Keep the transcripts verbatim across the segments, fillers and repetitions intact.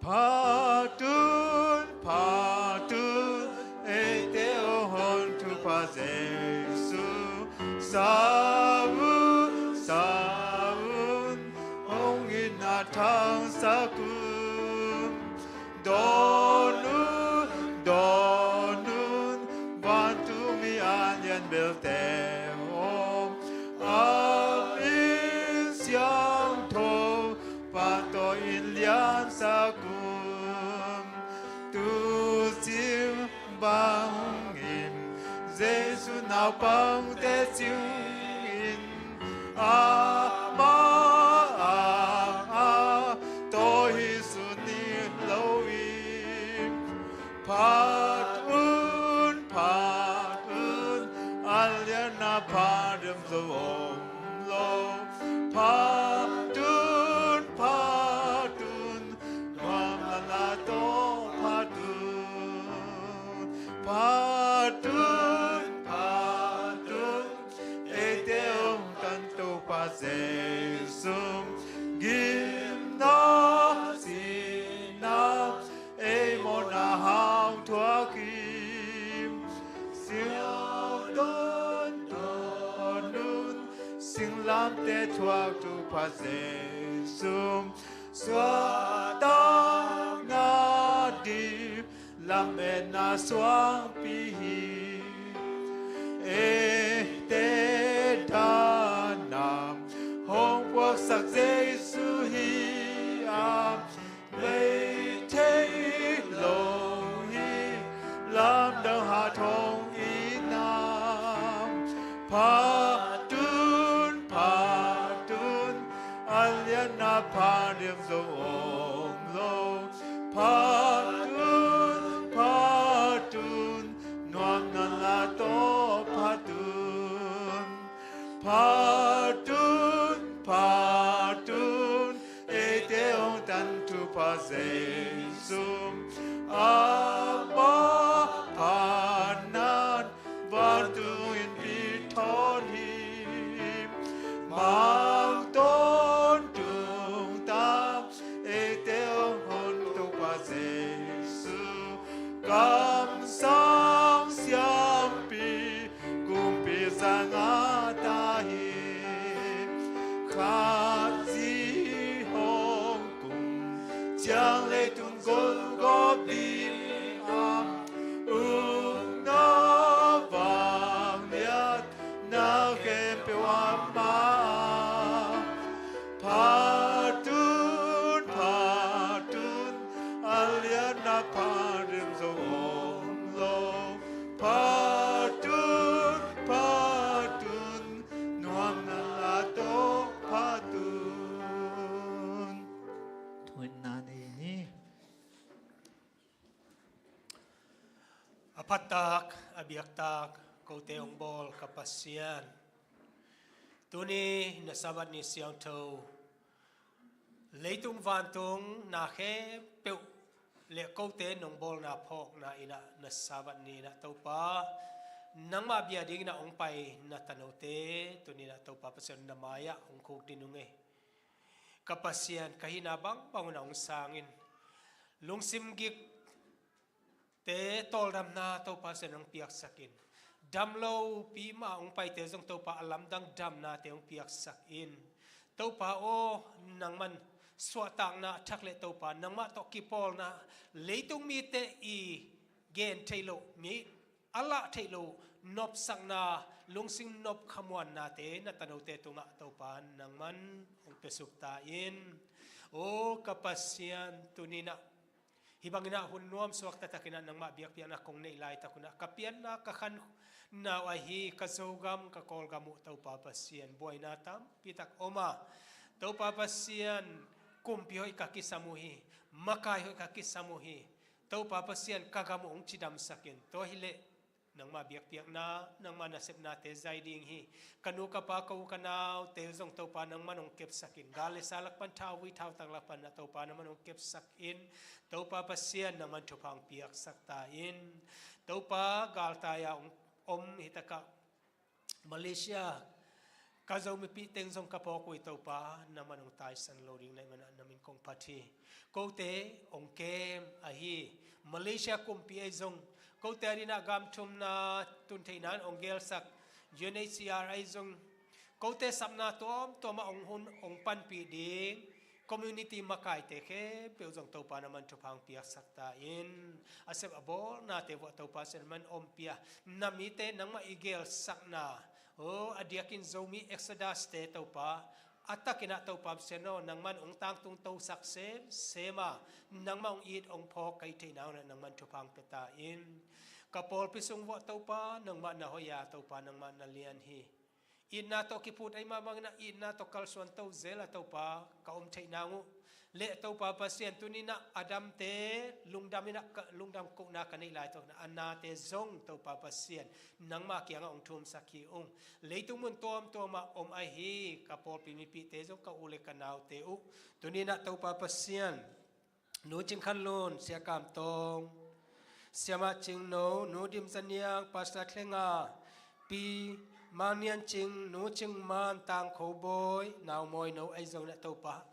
Phat un, phat un, eite hong hon Topa Jesu. Sa un, sa un, hong itna thangsak un. Dawn un, dawn un, vantungmi a lian belte aw. A min siangtho pan tawh in liansak un. Tu cing bangin Jesu naupangte cingin, amah a, a tawh hi sun ni lo in. Phat un, phat un, a lianna pha diam zo om lo. Phat un, phat un, nuamna la tawh phat un. Phat un, phat un, eite hong tan Topa Jesu. Gimna, sihna, ei mawhna hong thuak hi. Siangtho dawn un, singlamteh thuak Topa Jesu. Suahtakna ding lametna suangpi hi. Eite danin hong puaksak Jesu hi a, lei thei lo hi, lamdang hat hong itna. Phat un, phat un, a lianna pha diam zo om lo. Phat un, phat un, nuamna la tawh phat un. Phat un, phat un, eite hong tan Topa Jesu. Amah phatna vantungin pi thawn hi. Mang tawntung ta, eite hong hon Topa Jesu. Kamsang siampi, kumpi zanga ta hi. Khrih hong kum ciang leitung gawp ding a, ukna vangliatna khempeuh amah. Phat un, phat un, a lianna pha diam zo om lo. Phat un, phat un, nuamna la tawh phat un. Thuhilhna nei ni. A phattak, a biaktak, kote hong bawl ka Pasian. Tuni na Sabbath ni siangtho, leitung vantung na khempeuh le kote nong bawlna phawkna in ah na Sabbath ni in ah Topa, nangmah bia dingin ah hong pai na tanote tuni in ah Topa Pasian na mai-ah hong khukdin ung ei. Ka Pasian, ka hihna bangbang un ah hong sang in. Lungsim gik te tawldamna Topa Pasian hong piaksak in. Dam lopi mah hong paite zong Topa a lamdang damnate hong piaksak in. Topa aw, nangman suahtakna a thak le Topa nangmah tawh kipawlna, leitung mite i gen theih loh, mi a lah theih loh nopsakna, lungsim nop khamuannate na tanote tungah Topa nangman hong piasuk ta in. Aw ka Pasian, tuni in ah hih bangin ah hun nuam suak taktakin ah nangmah biakpiakna kong neih laitak un ah ka pianna, ka khanna uh ahi ka Zogam, ka Kawlgam uh Topa Pasian, buaina tampi tak om a, Topa Pasian, kumpi hoih ka kisam uh hi, makai hoih ka kisam uh hi. Topa Pasian, ka gam uh hong cidamsak in. Tua hileh nangmah biakpiakna, nangmah nasepnate zai ding hi. Ka nu ka pa, ka u ka naute zong Topa nangman hong kepsak in. Gal le sa lak pan, thauvui thautang lak pan ah Topa nangman hong kepsak in. Topa Pasian, nangman thupha hong piaksak ta in. Topa, galtai-a hong om hi takah Malaysia Ka Zo mipi teng zong ka phawk uh hi Topa, nangman hong taisan lo ding na hih manah na min kong phat hi. Kote hong kem ahi Malaysia kumpi ahi zong, kote a dinah gam thumna tun theihna in hong gelsak U N H C R ahi zong, kote sapna tuamtuamah hong hun hong panpih ding community makaite khempeuh zong Topa nangman thupha hong piaksak ta in, a sep a bawlnate vuah Topa Pasian nangman ompih a, na mite nangmah i gelsakna, o, a diakin Zomi Exodus-te Topa, a takinah Topa Pasian aw, nangman hong tangtung tosak semsem a, nangmah hong it hong phawk ka hih theihna hunah nangman thupha hong pia ta in. Ka pawlpi sung vuah Topa nangmah na hoih a, Topa nangmah na lian hi. Itna tawh kiphut ahih mah banginah itna tawh kalsuan to zel a Topa ka om theih nang uh. Leh Topa Pasian, tuninah a damte lungdam inah ka, lungdam kohna ka neih lai tawh a nate zong Topa Pasian nangma kiangah hong thumsak hi ung. Leitung mun tuamtuamah om ahi ka pawlpi mipite zong ka u le ka naute uh, tuninah Topa Pasian, Nu Cing Khan Lun, Sia Kam Tawng, Siamah Cing No, Nu Dim Za Niang, Pastor Thlenga, Pi Mang Nian Cing, Nu Cing Man, Tang Kho Bawi, Nau Mawi No ahi zong inah Topa,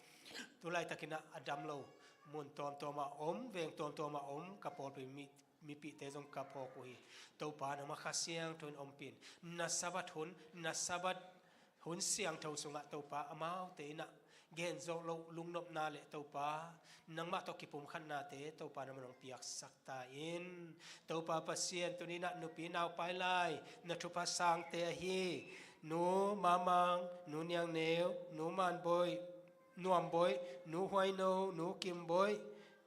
tu laitakinah a dam lo mun tuamtuamah om, veng tuamtuamah om ka pawlpi mi, mipite zong ka phawk uh hi. Topa nangmah Kha Siangtho in ompih in, na Sabbath hun, na Sabbath hun siangtho sungah Topa amaute inah genzawh loh lungnopna le Topa nangmah tawh kipumkhatnate Topa nangman hong piaksak ta in. Topa Pasian, tuninah nupi nau pailai na thupha sangte ahi Nu Mamang, Nu Niang Neu, Nu Man Bawi, Nuam Bawi, Nu Huai No, Nu Kim Bawi,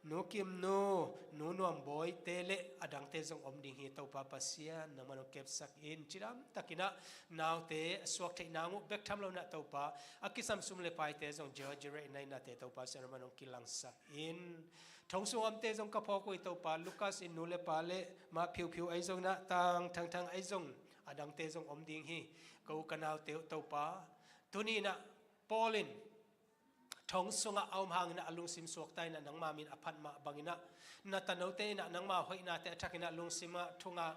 Nu Kim Nu, Nu Nuam Bawite le a dangte zong om ding hi. Topa Pasian nangman hong kepsak in, cidam takinah naute a suak theih nang uh bek tham lo inah Topa, a kisam sum le paite zong Jehovah Jireh in na hihnate Topa Pasian nangman hong kilangsak in. Thong sung omte zong ka phawk uh hi Topa, Lucas in nu le pa le mah phiuphiu ahi zong inah, Tang Thangthang ahi zong, a dangte zong om ding hi. Ka u ka naute uh Topa, tuni inah Paul in thong sungah a om hangin a lungsim suakta inah nangma min a phat mah banginah, na tanote inah nangma hoihnate a thakinah lungsim ah thungah,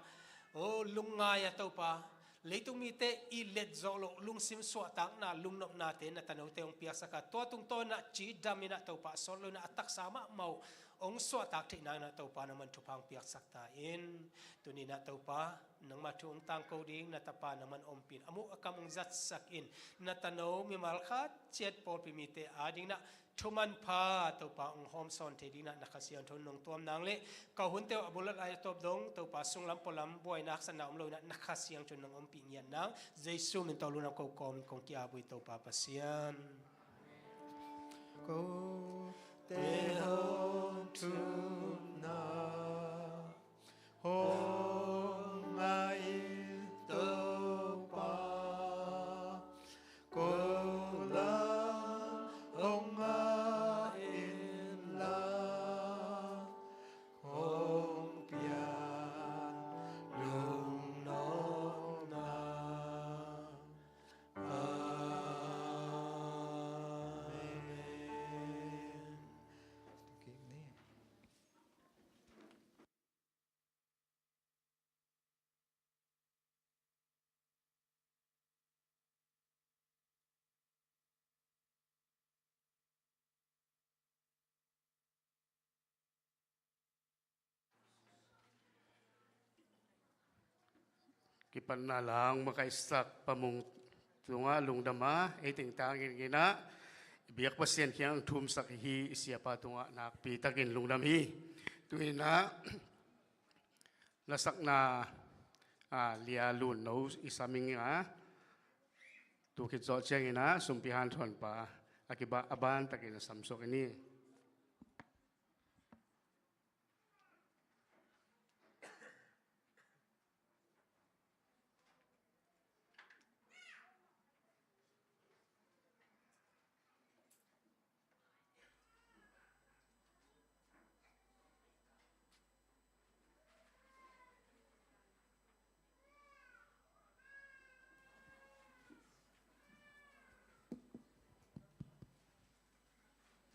o, lungngai a Topa, leitung mite i letzawh loh lungsim suahtakna lungnopnate na tanote hong piaksak a, tua tungtawn inah cidam inah Topa, a sawt lo inah a taksa mahmah uh hong suahtak theih nang inah Topa nangman thupha hong piaksak ta in. Tuni inah Topa, nangma thu hong tangko ding na tapa nangman ompih in, a muh a kam hong zatsak in, na tano mimal khat ciat pawlpi mite ading inah thu manpha Topa hong hawmsawn thei ding inah na Kha Siangtho in nong tuam nang le ka hunte uh a bul a lai a tawp dong Topa sunglam pualam buaina haksatna om lo inah na Kha Siangtho in nong ompih ngiat nang, Jesu min tawh lungnam ko kawmin kong ki-ap uh hi Topa Pasian. Kote hong thumna hong ngah in Topa, ko lam hong ngah in la, hong piang lungnopna. Amen. Kipatna lang makaihsak Pa Mung tungah lungdam a, ei teng tangin ginah i biak Pasian kiang thumsak hi. I siapa tungah nakpi takin lungdam hi. Tu inah lasakna, a, Lia Lun No i sam ing a, tu khit zawh ciangin ah sumpi hanthawnpa a kiba a ban takin a samsuak in hi.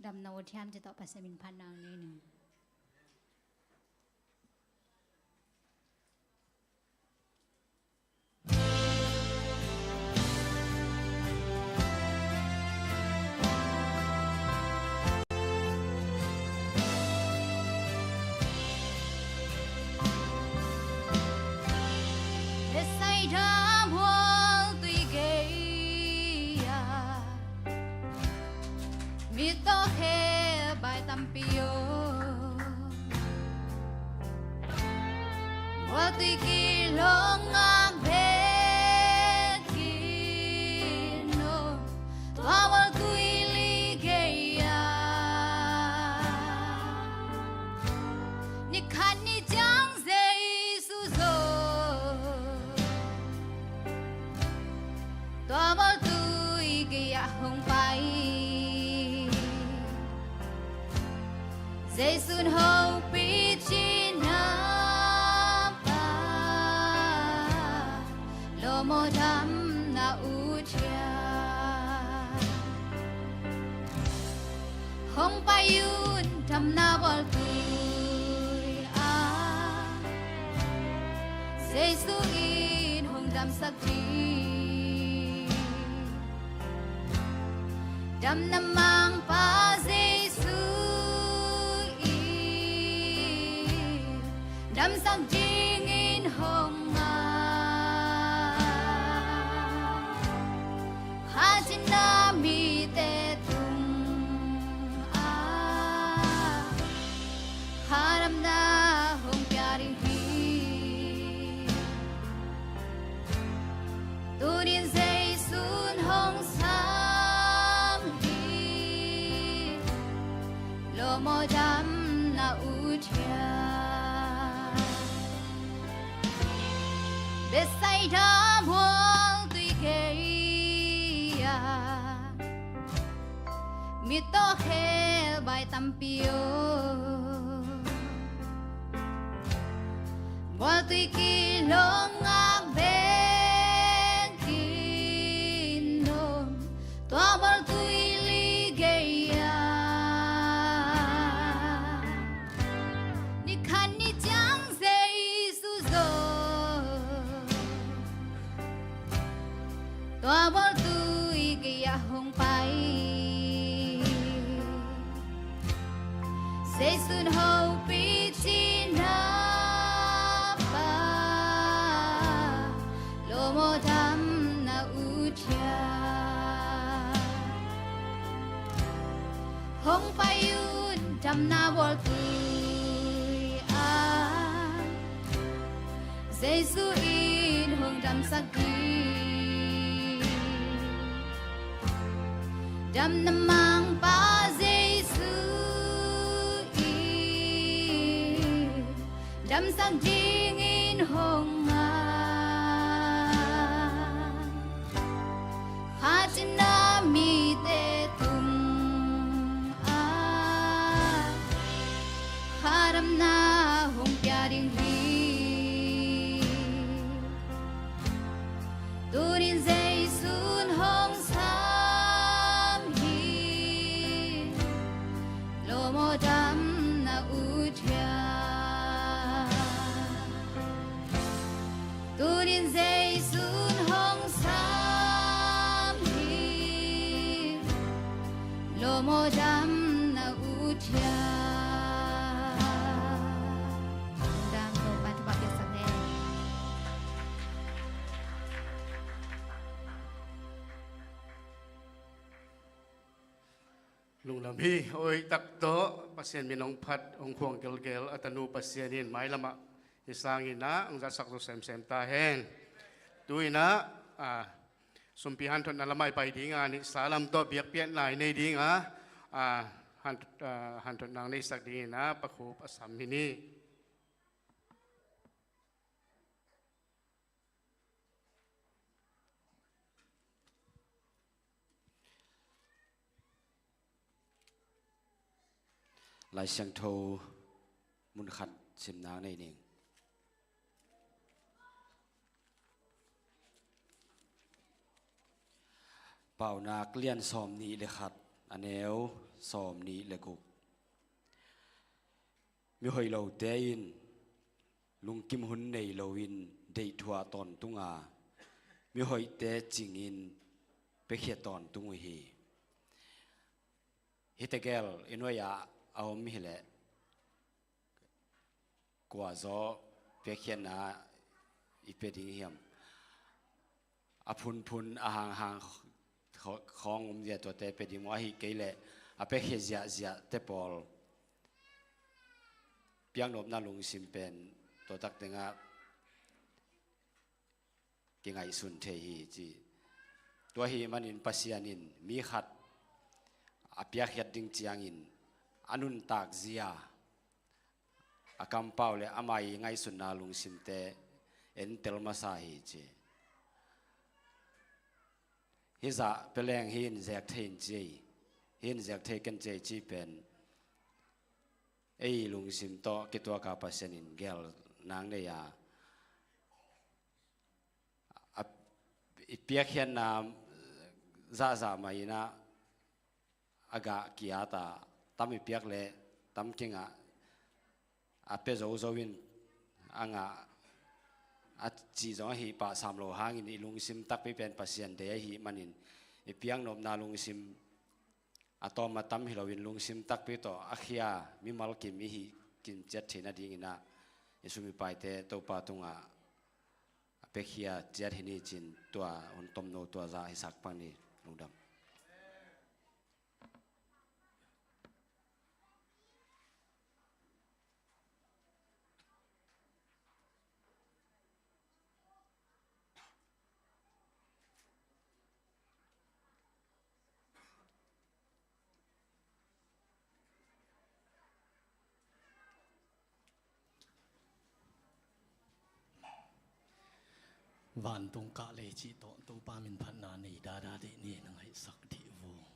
Damna uh thiam ci tawh Pasian min phatna nei ning. Mitawh khe bai tampi aw, bualtui kilawng ngak bekin aw, tua bualtui li gei-ah nikhat ni ciang Jesu zong tua bualtui gei-ah hong pai. Jesu'n hopih cihna Pa, lawm aw, damna ut hiam. Hong pai un, damna bualtui ah Jesu in hong damsak ding. Damna mangpa Jesu in damsak dingin hong ngak. Kha cinna mite tungah kha damna hong pia ding hi. Tuni-in Jesu'n hong sam hi. Lawm aw, damna ut hiam. Bethsaida bualtui gei-ah mitawh khe bai tampi aw, bualtui kilawng ngak bekin aw, tua bualtui li gei-ah nikhat ni ciang Jesu zong tua bualtui gei-ah hong pai. Jesu'n hopih cihna Pa, lawm aw, damna ut hiam. Hong pai un, damna bualtui ah Jesu in hong damsak ding. Damna mangpa Jesu in damsak dingin hong ngak. Kha cinna mite tungah kha damna hong pia ding hi. Tuni-in Jesu'n hong sam hi. Lawm aw, damna ut hiam. Tuni-in Jesu'n hong sam hi. Lawm aw, damna ut hiam. Lungdam, Topa thupha piaksak hen. Lungdam hi. Hoih tak tawh Pasian min hong phat, hong khuang gelgel a tanu Pasian in mailamah hih sangin ah hong zatsak zo semsem ta hen. Tu-in ah, a, sumpi hanthotna lamah i pai ding a, nihsa lam tawh biakpiakna i nei ding a, a, han-, a, hanthotna hong neisak dingin ah Pa Khup a sam hi ni. Lai Siangtho mun khat simna nei ning. Paunak lian sawmnih le khat, a neu sawmnih le guk. Mihoih lote in lungkim hun nei loin deihthuah tawntung a, mihoihte cingin piakhia tawntung uh hi. Hih tegel i nuai-ah a om hileh kua zaw piakkhiatna i pia ding hiam? A phunphun, a hanghang kh-, khawng om zia tuate pia ding maw, ahih kei leh a piakhia ziahziahte pawl piaknopna lungsim pen tua tak tengah kingaihsun thei hi ci. Tua ahih manin Pasian in mi khat a piakkhiat ding ciangin a nuntak zia, a kampau le ama i ngaihsutna lungsimte entel masa hi ci. Hih zah peleng hi in zek thei in ci ei. Hi in zek thei ken ci ei ci pen ei lungsim tawh kituaka Pasian in gel nang nei a, a, i piakkhiatna zahzah mah in ah a gah kiat a, tam i piak leh tam kingah a pia zozo in a ngah a cih zong ahi pah sam lo hangin i lungsim takpi pen Pasian deih ahih manin i piaknopna lungsim a tawm a tam hi loin lungsim takpi tawh a khia mimal kim i hih kim ciat theih nadingin ah i sum i paite Topa tungah a piakhia ciat hi ni ci-in tua hun tomno tua zah hisak pah ni. Lungdam. Vantung kah lei cih tawh Topa min phatna nei dada dih ni na ngaihsak dih uh.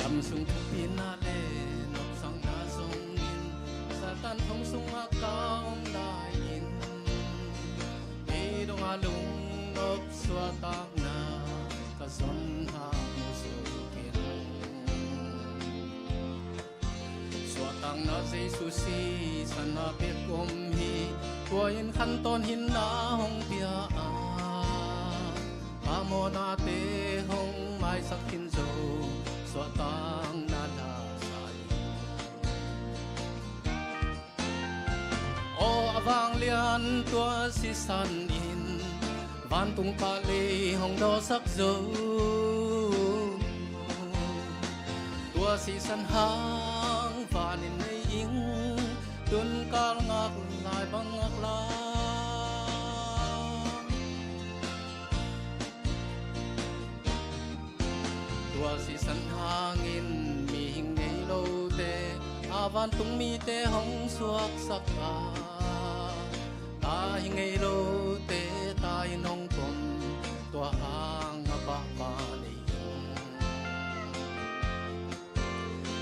Damsung thupina le nopsakna zongin Satan thong sungah ka om lai-in ei dongah lungnop suahtakna ka zon hang zukin suahtakna Jesu sisan a bek om hi. Tua in khantawn hinna hong pia a, ka mawhnate hong maisak khin zo suahtakna la sa hi. Aw a vanglian tua sisan in vantung kah lei hong dawsak zo. Tua sisan hang vanin nei ing, tunkal ngak lai bang ngak la. Tua sisan hangin mihing ngei lote a vantung mite hong suaksak a, ta hi ngei lote ta in hong pom, tua hang a pahpah nei ing.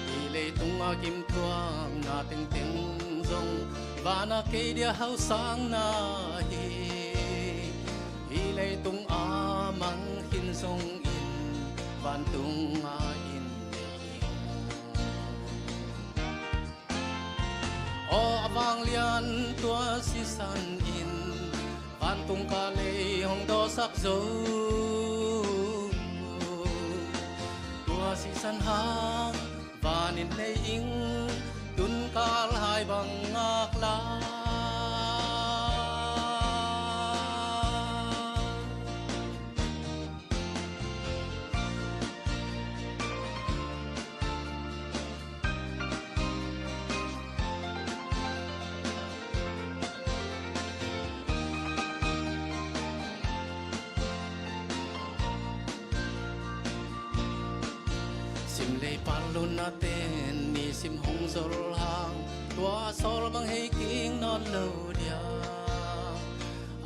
Hih leitung a gimthuakna tengteng zong van a kei dia hausakna hi. Hih leitung a mang khin zongin vantung a inn nei ing. Aw a vanglian tua sisan in vantung kah lei hong dawsak zo. Tua sisan hang vanin nei ing, tunkal hai bang ngak la. Simlei pallunna ten nisim hong zol hang, tua sawl bang hei kik nawn lo dia.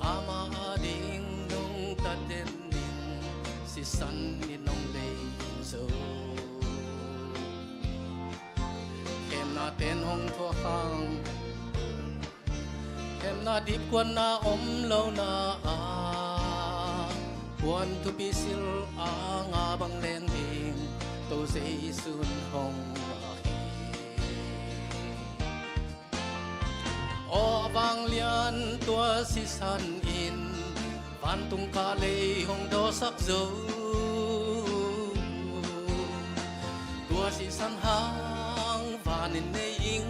Ama ading nungta den ding sisan in hong lei zo. Khemna ten hong thuak hang, khemna dipkuanna om lona ah, puan thupi sil a nga bang leng ding To Jesu'n hong mah hi. Aw a vanglian tua sisan in Vantung kah lei hong dawsak zo. Tua sisan hang vanin nei ing,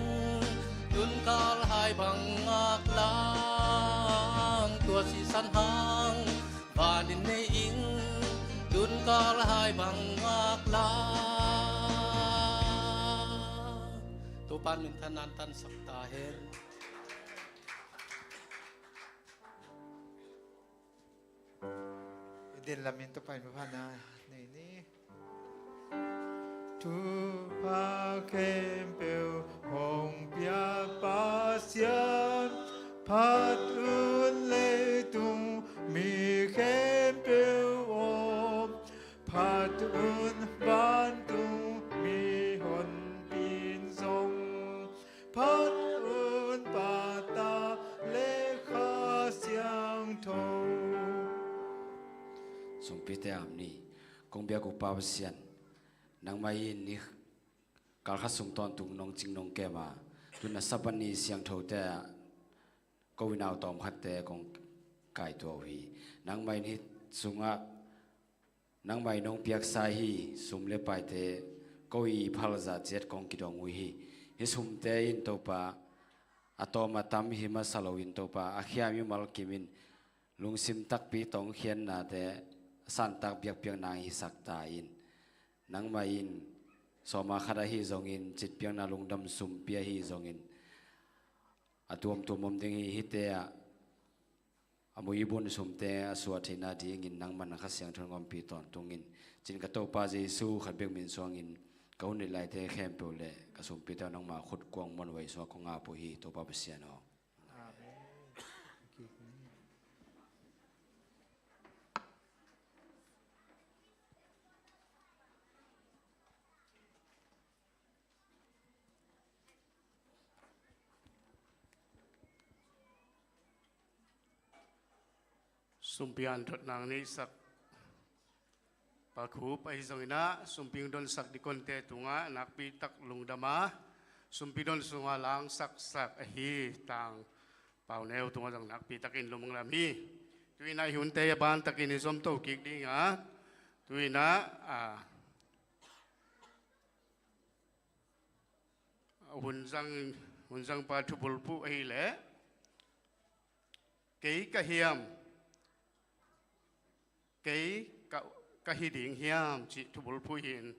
tun kal hai bang ngak lang. Tua sisan hang vanin nei ing, tun kal hai bang ngak lang. Topan minthan nan tansak ta hen. I din lamin Topa in phatna nei ni. Thupha khempeuh hong pia Pasian, phat un leitung mi khempeuh om, phat un vantung mi honpin zong, phat un Pa, Ta le Kha Siangtho. Sumpite am ni. Kong biak uh Pa Pasian, nangmah in ni kal khat sung tawntung nong cing nong kem a, tun a Sabbath ni siangthote ah ko i nau tawm khatte kong kaitua uh hi. Nangmah in hih sungah nangmah in nong piaksa hi sum le paite ko i phalzah ciat kong kidong uh hi. Hih sumte in Topa, a tawm a tam hi masa loin Topa, a khia mimal kim in lungsim takpi tawh hong khiatnate a santak biakpiakna hisak ta in. Nangmah in sawma khat ahi zongin, citpiakna lungdam sumpi ahi zongin, a tuamtuam om ding hi. Hihte ah a muibun sumte a suah theihna dingin nangmah na Kha Siangtho in hong ompih tawntung in. Ci-in ka Topa Jesu khat bek min suangin ka hun neih laite khempeuh le ka sumpite uh nangma khut kuang muanhuai sungah kong ap uh hi, Topa Pasian aw. Amen. Sumpi an thot nang neihsak Pa Khup ahi zongin ah, sumpi hong donsak dikonte tungah nakpi tak lungdam a, sumpi don sungah langsaksak ahi Tang Pau Neu tungah zong nakpi takin lungdam hi. Tu-in ah i hunte a ban takin i zom to kik ding a, tu-in ah, a, Hunzang, Hunzang pa thubulphuh ahileh, kei ka hiam, kei ka, ka hi ding hiam, cih thubulphuh hi in,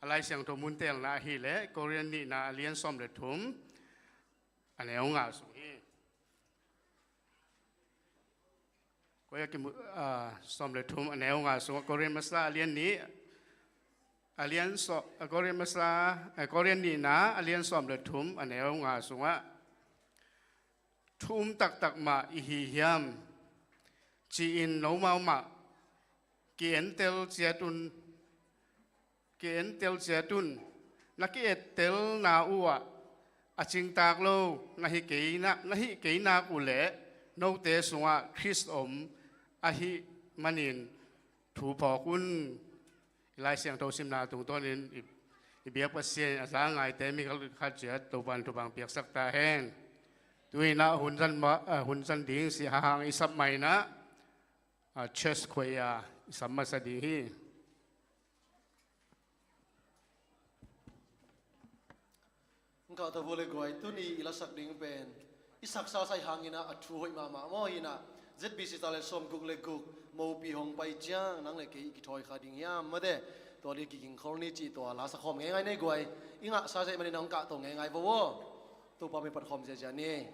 a Lai Siangtho mun telna ahileh Korin nihna a lian sawm le thum a neu nga sung hi. Koi a kimu, a, sawm le thum a neu nga sungah, Korin masa a lian nih, a lian sawm, a, Korin masa, a, Korin nihna a lian sawm le thum a neu nga sungah, thu um taktak mah i hi hiam, ci-in nomau mah ki-entel ciat un, ki-entel ciat un. Na ki-ettelna uh ah a cingtak lo na hi kei nak, na hi kei nak uhleh note sungah Khrist om ahih manin thu phawk un. I Lai Siangtho simna tungtawnin i, i biak Pasian a za ngaite mi khat ciat Topan thupha piaksak ta hen. Tu-in ah hun zan ma, a, hun zan ding si hahang i sap mah in ah, a, church choir i sap masa ding hi. Ngkah tawh vua le guai, tuni i lasak ding pen i saksa sai hangin ah a thu hoih mahmah maw hi in ah, Z B C talent sawm guk le guk, mopi hong pai ciang nang le kei i kithawi kha ding hiam, mate? Tua ding kiging khol ni cih tua lasak khawm ngeingai nei guai. I ngahsa zaih manin ah hong kah to ngeingai vo aw. Topa min phat khawm ziazia ni.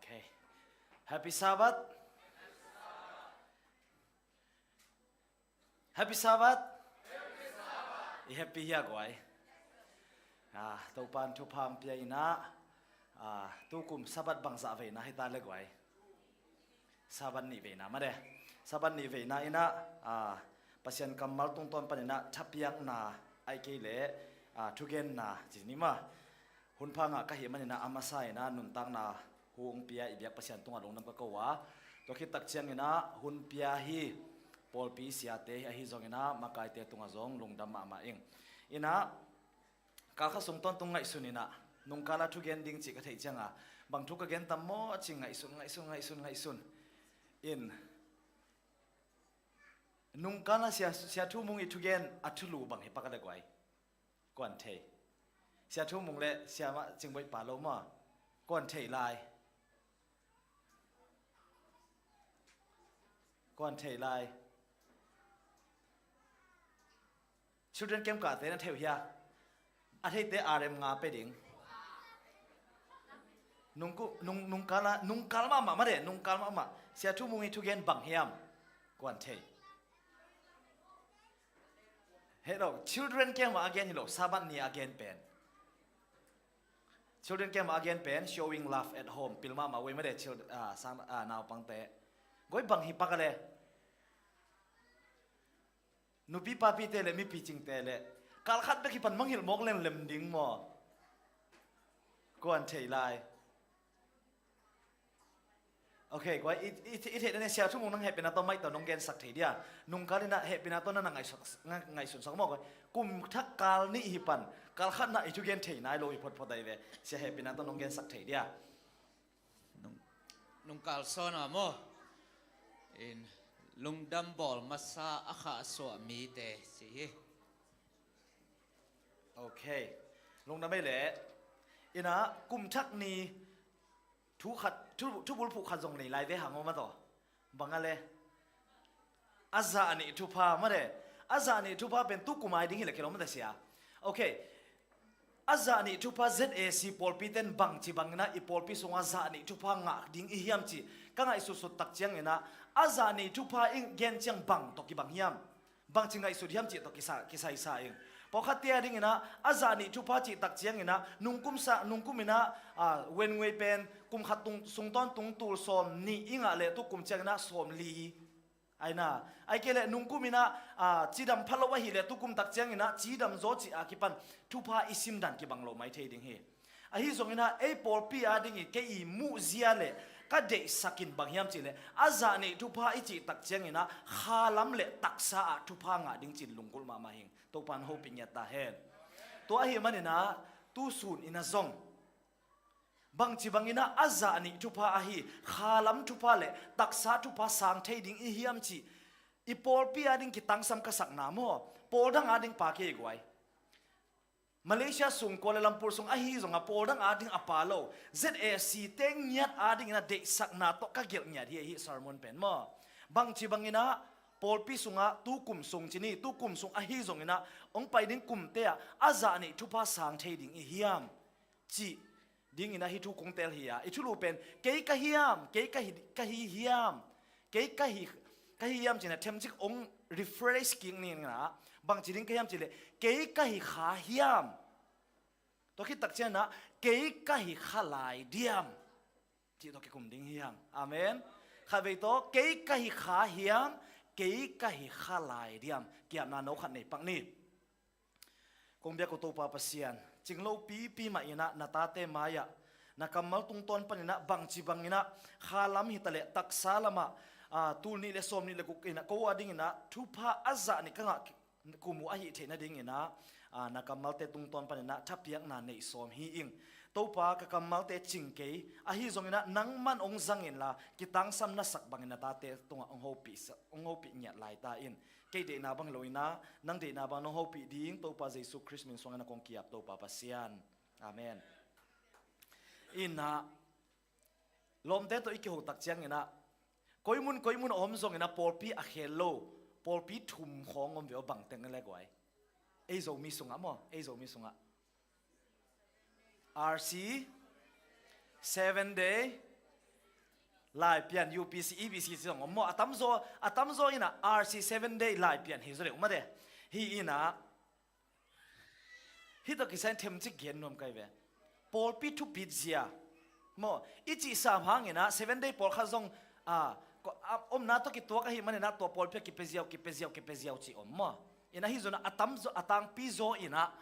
Okay. Happy Sabbath. Happy Sabbath. I happy hia guai. Ah, Topan thupha hong pia inah, ah, tukum Sabbath bangzah veina hita le guai. Sabbath nih veina made. Sabbath nih veina inah, ah, Pasian kammal tungtawn paninah thapiakna, ahih kei leh, ah, thugenna ci ni ma. Hunpha ngah ka hih maninah a masa inah nuntakna hu hong pia i biak Pasian tungah lungdam ka ko a. Tua khit tak cianginah hun pia hi pawlpi siate ahi zonginah makaite tungah zong lungdam mahmah ing. Inah kalkhat sung tawntung ngaihsun inah nungkala thugen ding cih ka theih cianga bang thu ka gen tam maw ci ngaihsun, ngaihsun, ngaihsun, ngaihsun. In nungkala sia, sia Thu Mung i thugen a thulu bang hi pak a le guai. Kuan thei. Sia Thu Mung le sia mah Cingboih pa lo maw. Kuan thei lai. Kuan thei lai. Children camp kahte na thei uh hia? A theite R M nga pe ding. Nungku, nung, nungkala, nungkal mahmah made, nungkal mahmah. Sia Thu Mung i thugen bang hiam? Kuan thei. Hei lo, children camp a gen hi lo, Sabbath ni a gen pen. Children camp a gen pen, showing love at home. Pil mahmah uh ei made, chil-, ah, sang, ah, naupangte. Guai bang hi pak a le. Nupi papite le mipi cingte le kalkhat bek hi pan mangilh mawk lemlem ding maw? Kuan thei lai. Ok, guai, i, i, i theih dan in Sia Thu Mung nang hehpihna tawh maih tawh nong gensak thei dia. Nungkal inah hehpihna tawh na na ngaihsak, nga-, ngaihsunsak maw guai. Kum thak kal nih hi pan kalkhatna i thugen thei nai lo hi photphot ahi ve. Sia hehpihna tawh nong gensak thei dia. Nung, nungkal sawn a maw? In lungdam bawl masa a khahsuah mite ci hi. Ok. Lungdam ei leh. Inah kum thak ni thu khat, thu, thubul phuh khat zong nei lai ve hang aw ma tawh. Bang a le. A zah nih thupha made. A zah nih thupha pen tukum ai ding hi le kilawm mate sia. Ok. A zah nih thupha Z A C pawlpi ten bangci banginah i pawlpi sungah zah nih thupha ngah ding i hiam cih ka ngaihsutsut tak cianginah a zah nih thupha i gen ciang bang tawh kibang hiam? Bangci ngaihsut hiam cih tawh kisa, kisaisa ing. Pawlkhatte a dinginah a zah nih thupha cih tak cianginah nungkum sa, nungkum inah, ah, Wen Nguei pen kum khat tung, sung tawntung tul sawm nih i ngah leh tukum cianginah sawm li. Aina, ai kei leh nungkum inah, ah, cidam pha lo ahih leh tukum tak cianginah cidam zaw cih a kipan thupha i simdan kibang lo mai thei ding hi. Ahi zonginah ei pawlpi a ding i kei i muhzia le ka deihsak in bang hiam cih leh a zah nih thupha i cih tak cianginah khalam le taksa ah thupha ngah ding cin lunggulh mahmah hing. Topan hopih ngiat ta hen. Tua ahih maninah tusun inah zong bangci banginah a zah nih thupha ahi khalam thupha le taksa thupha sang thei ding i hiam cih i pawlpi a ding kitangsam ka sakna maw? Pawl dang a ding pa kei guai. Malaysia sung Kuala Lumpur sung ahi zongah pawl dang a ding a pa lo Z A C te ngiat a dinginah deihsakna tawh ka gelh ngiat hi ahi sermon pen maw? Bangci banginah pawlpi sungah tukum sung ci ni, tukum sung ahi zonginah hong pai ding kumte ah a zah nih thupha sang thei ding i hiam cih dinginah hih thu kong tel hi a, i thulu pen kei ka hiam, kei ka hi, ka hi hiam, kei ka hi, ka hi hiam cinah themcik hong rephrase kik ninginah bangci ding ka hiam cih leh kei ka hi kha hiam? Tua khit tak cianginah kei ka hi kha lai diam? Cih tawh kikum ding hi hang. Amen. Khatvei tawh kei ka hi kha hiam, kei ka hi kha lai diam? Kiapna no khat nei pak ni. Kong biak uh Topa Pasian, cinglo pipi mah inah na tate mai-ah na kammal tungtawn paninah bangci banginah khalam hitaleh taksa lamah, ah, tul nih le sawm nih le guk inah ko a dinginah thupha a zah nih ka ngah kum uh ahih theih nadinginah, ah, na kammalte tungtawn paninah thapiakna neih sawm hi ing. Topa, ka kammalte cing kei, ahi zonginah nangman hong zang inla kitangsam na sak bangin na tate tungah hong hopih sa, hong hopih ngiat lai ta in. Kei deihna bang hi lo inah nang deihna bang nong hopih ding Topa Jesu Khrist min suangin a kong kiap Topa Pasian. Amen. Inah lawmte tawh i kiho tak cianginah koimun koimun a om zonginah pawlpi a khel lo, pawlpi thum khawng om ve aw, bangteng le guai? Ei Zomi sungah maw, ei Zomi sungah R C, Seven Day, Laipian, U P C, E B C ci zong om maw? A tamzaw, a tamzaw in ah R C Seven Day Laipian hi zaw deuh mah de. Hi in ah, hih tawh kisai in themcik gen nuam ka hi ve. Pawlpi thupit zia maw, i cih sam hang in ah Seven Day pawlkhat zong, a, ko-, a, omna tawh kituak ahih man in ah tua pawlpi ah kipia ziau, kipia ziau, kipia ziau cih om maw? In ah hih zong ah a tamzaw, a tangpi zaw in ah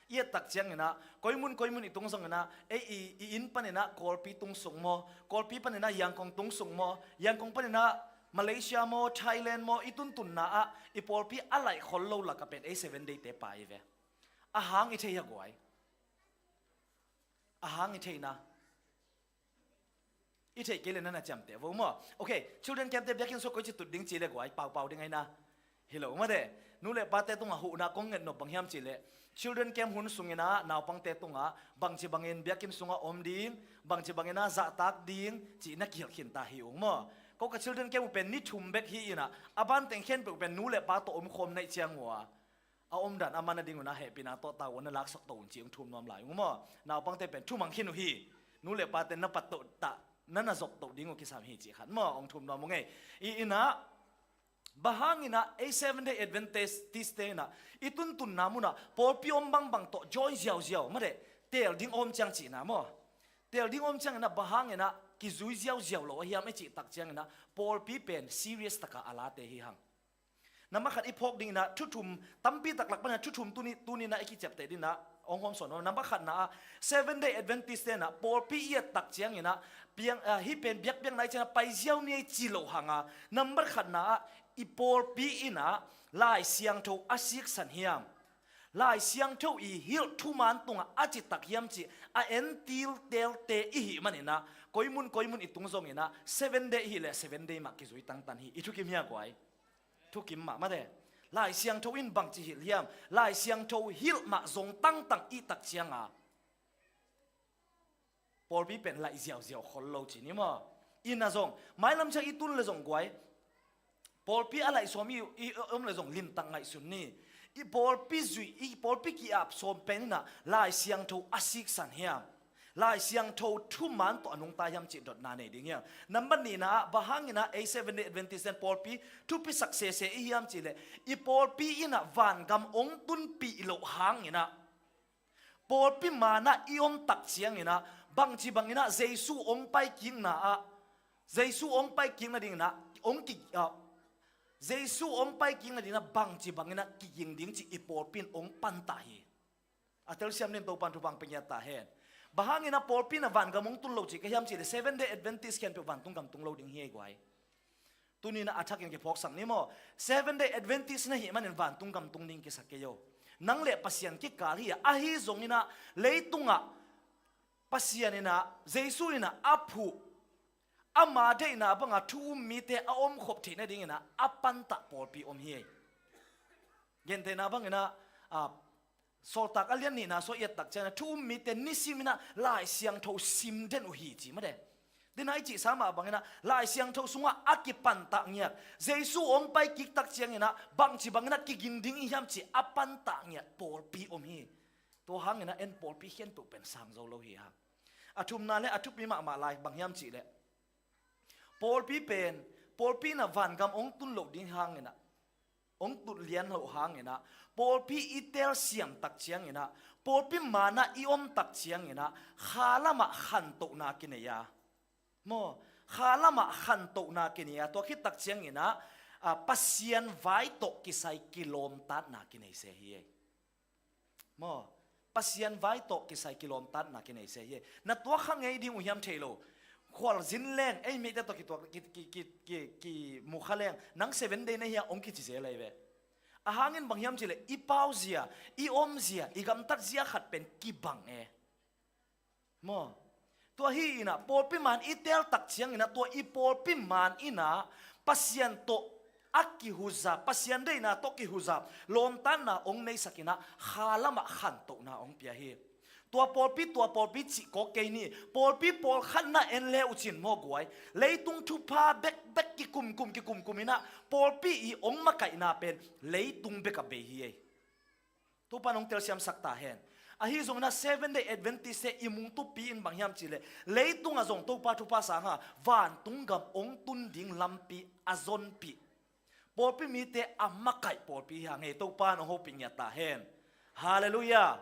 i et tak ciang in ah, koi mun koi mun i tung zong in ah, ei, i, i inn pan in ah Kawlpi tung sung maw, Kawlpi pan in ah Yangon tung sung maw, Yangon pan in ah Malaysia maw, Thailand maw, i tuntunna ah i pawlpi a laih khol lo lak ah pen ei Seven Day te pai ve. A hang i thei hia guai? A hang i theihna. I theih kei le na na ciamteh vo maw? Ok, children camp te biakinn sung ah koici tut ding ci le guai, paupau ding ahi na. Hi lo mah de. Nu le pate tungah huhna kong nget nop bang hiam cih leh, children camp hun sung in ah naupangte tungah bangci bangin biakinn sungah om ding, bangci bangin ah zahtak ding cih na kihilh khin ta hi ung maw? Ko ka children camp uh pen ni thum bek hi in ah, a ban teng khempeuh pen nu le pa tawh omkhawm na hih ciang uh a, a omdan a man nading un ah hehpihna tawh tau un na laksak to un ci hong thum nuam lai ung maw? Naupangte pen thumang khin uh hi. Nu le pate na pat toh ta, na na zop toh ding uh kisam hi cih khat maw, hong thum nuam ung ei. I in ah, bang hang in ah ei Seven Day Adventist te in ah i tuntunna mun ah pawlpi om bangbang tawh join ziauziau mah de, teel ding om ciang cihna maw? Teel ding om ciang in ah bang hang in ah kizui ziauziau lo ahiam i cih tak ciang in ah pawlpi pen serious tak a a late hi hang. Nambat khat i phawk ding in ah thu thum, tampi tak lak pan in ah thu thum tuni, tuni in ah i kiciapteh ding in ah hong hawmsawn nuam. Nambat khatna ah, Seven Day Adventist te in ah pawlpi i et tak ciang in ah, piang, ah, hih pen biakpiakna i cih in ah pai ziau ni ei ci loh hang a, nambat khatna ah i pawlpi in ah Lai Siangtho a siksan hiam, Lai Siangtho i hilh thuman tungah a citak hiam cih a entil teelte i hih man in ah, koi mun koi mun i tung zong in ah Seven Day hi leh Seven Day mah kizui tangtan hi. I thukim hia guai? Thukim mahmah de. Lai Siangtho in bangci hilh hiam? Lai Siangtho hilh mah zong tangtang i tak ciang a, pawlpi pen laih ziauziau khol lo ci ni maw? In ah zong mailam ciang i tun le zong guai, pawlpi a laih sawm i, i om le zong limtak ngaihsun ni. I pawlpi zuih, i pawlpi ki-ap sawm pen in ah Lai Siangtho a siksan hiam, Lai Siangtho thuman tawh a nungta hiam cih dotna nei ding hiam? Nambat nihna ah, bang hang in ah ei Seven Day Adventist in pawlpi thupisak sese i hiam cih leh, i pawlpi in ah vangam hong tunpih loh hang in ah, pawlpi man ah i om tak ciang in ah, bangci bang in ah Jesu hong paikikna ah, Jesu hong paikik nading in ah hong ki, ah, Jesu hong paikik nading in ah bangci bang in ah kiging ding cih i pawlpi in hong pan ta hi. A telsiam dingin Topa'n thupha hong pia ngiat ta hen. Bang hang in ah pawlpi in ah vangam hong tun lo cih ka hiam cih leh, Seven Day Adventist khempeuh vantung gam tung lo ding hi ei guai. Tuni in ah a thakin kiphawksak ni maw? Seven Day Adventist na hih manin vantung gam tung ding kisam kei o. Nang le Pasian kikal hi a, ahi zong in ah leitungah Pasian in ah, Jesu in ah a phuh, ama deihna banga thu um mite a omkhop theih nading in ah a pantah pawlpi om hi ei. Gentehna bang in ah, a, Sawltak a lian nihna sung i et tak ciang in ah, thu um mite nisim in ah Lai Siangtho sim den uh hi ci mah de. Dina i cih sa mah bang in ah Lai Siangtho sungah a kipantah ngiat, Jesu hong paikik tak ciang in ah bangci bang in ah kiging ding i hiam cih a pantah ngiat pawlpi om hi. Tua hang in ah en pawlpi khempeuh pen sang zo lo hi hang. A thumna le a thupi mahmah lai bang hiam cih leh, pawlpi pen, pawlpi in ah vangam hong tun loh ding hang in ah, hong tut lian loh hang in ah, pawlpi i telsiam tak ciang in ah, pawlpi man ah i om tak ciang in ah, kha lamah khantohna kinei a, maw, kha lamah khantohna kinei a, tua khit tak ciang in ah, a, Pasian vai tawh kisai kilawmtatna kinei se hi ei. Maw, Pasian vai tawh kisai kilawmtatna kinei se hi. Na tuak kha ngei ding uh hiam thei lo. Khualzin leng, ei mite tawh kituak, ki, ki, ki, ki, kimu kha leng, nang Seven Day na hia hong kici zel ahi ve. A hangin bang hiam cih leh, i pauzia, i omzia, i gamtatzia khat pen kibang e. Maw? Tua hi in ah, pawlpi man i tel tak ciang in ah, tua i pawlpi man in ah, Pasian tawh a kihuzap, Pasian deihna tawh kihuzap, lawmtatna hong neisak in ah, kha lamah khantohna hong pia hi. Tua pawlpi, tua pawlpi cih kawk kei ni, pawlpi pawlkhat na en le uh cin maw guai, leitung thupha bekbek kikumkum, kikumkum in ah, pawlpi i hong makaihna pen, leitung bek a bei hi ei. Topa'n hong telsiamsak ta hen. Ahi zongin ah Seven Day Adventist-te i mungtupi in bang hiam cihleh, leitungah zong Topa thupha sang a, vantung gam hong tun ding lampi a zonpih. Pawlpi mite a makaih pawlpi hi hang e, Topa in hong hopih ngiat ta hen. Halleluiah.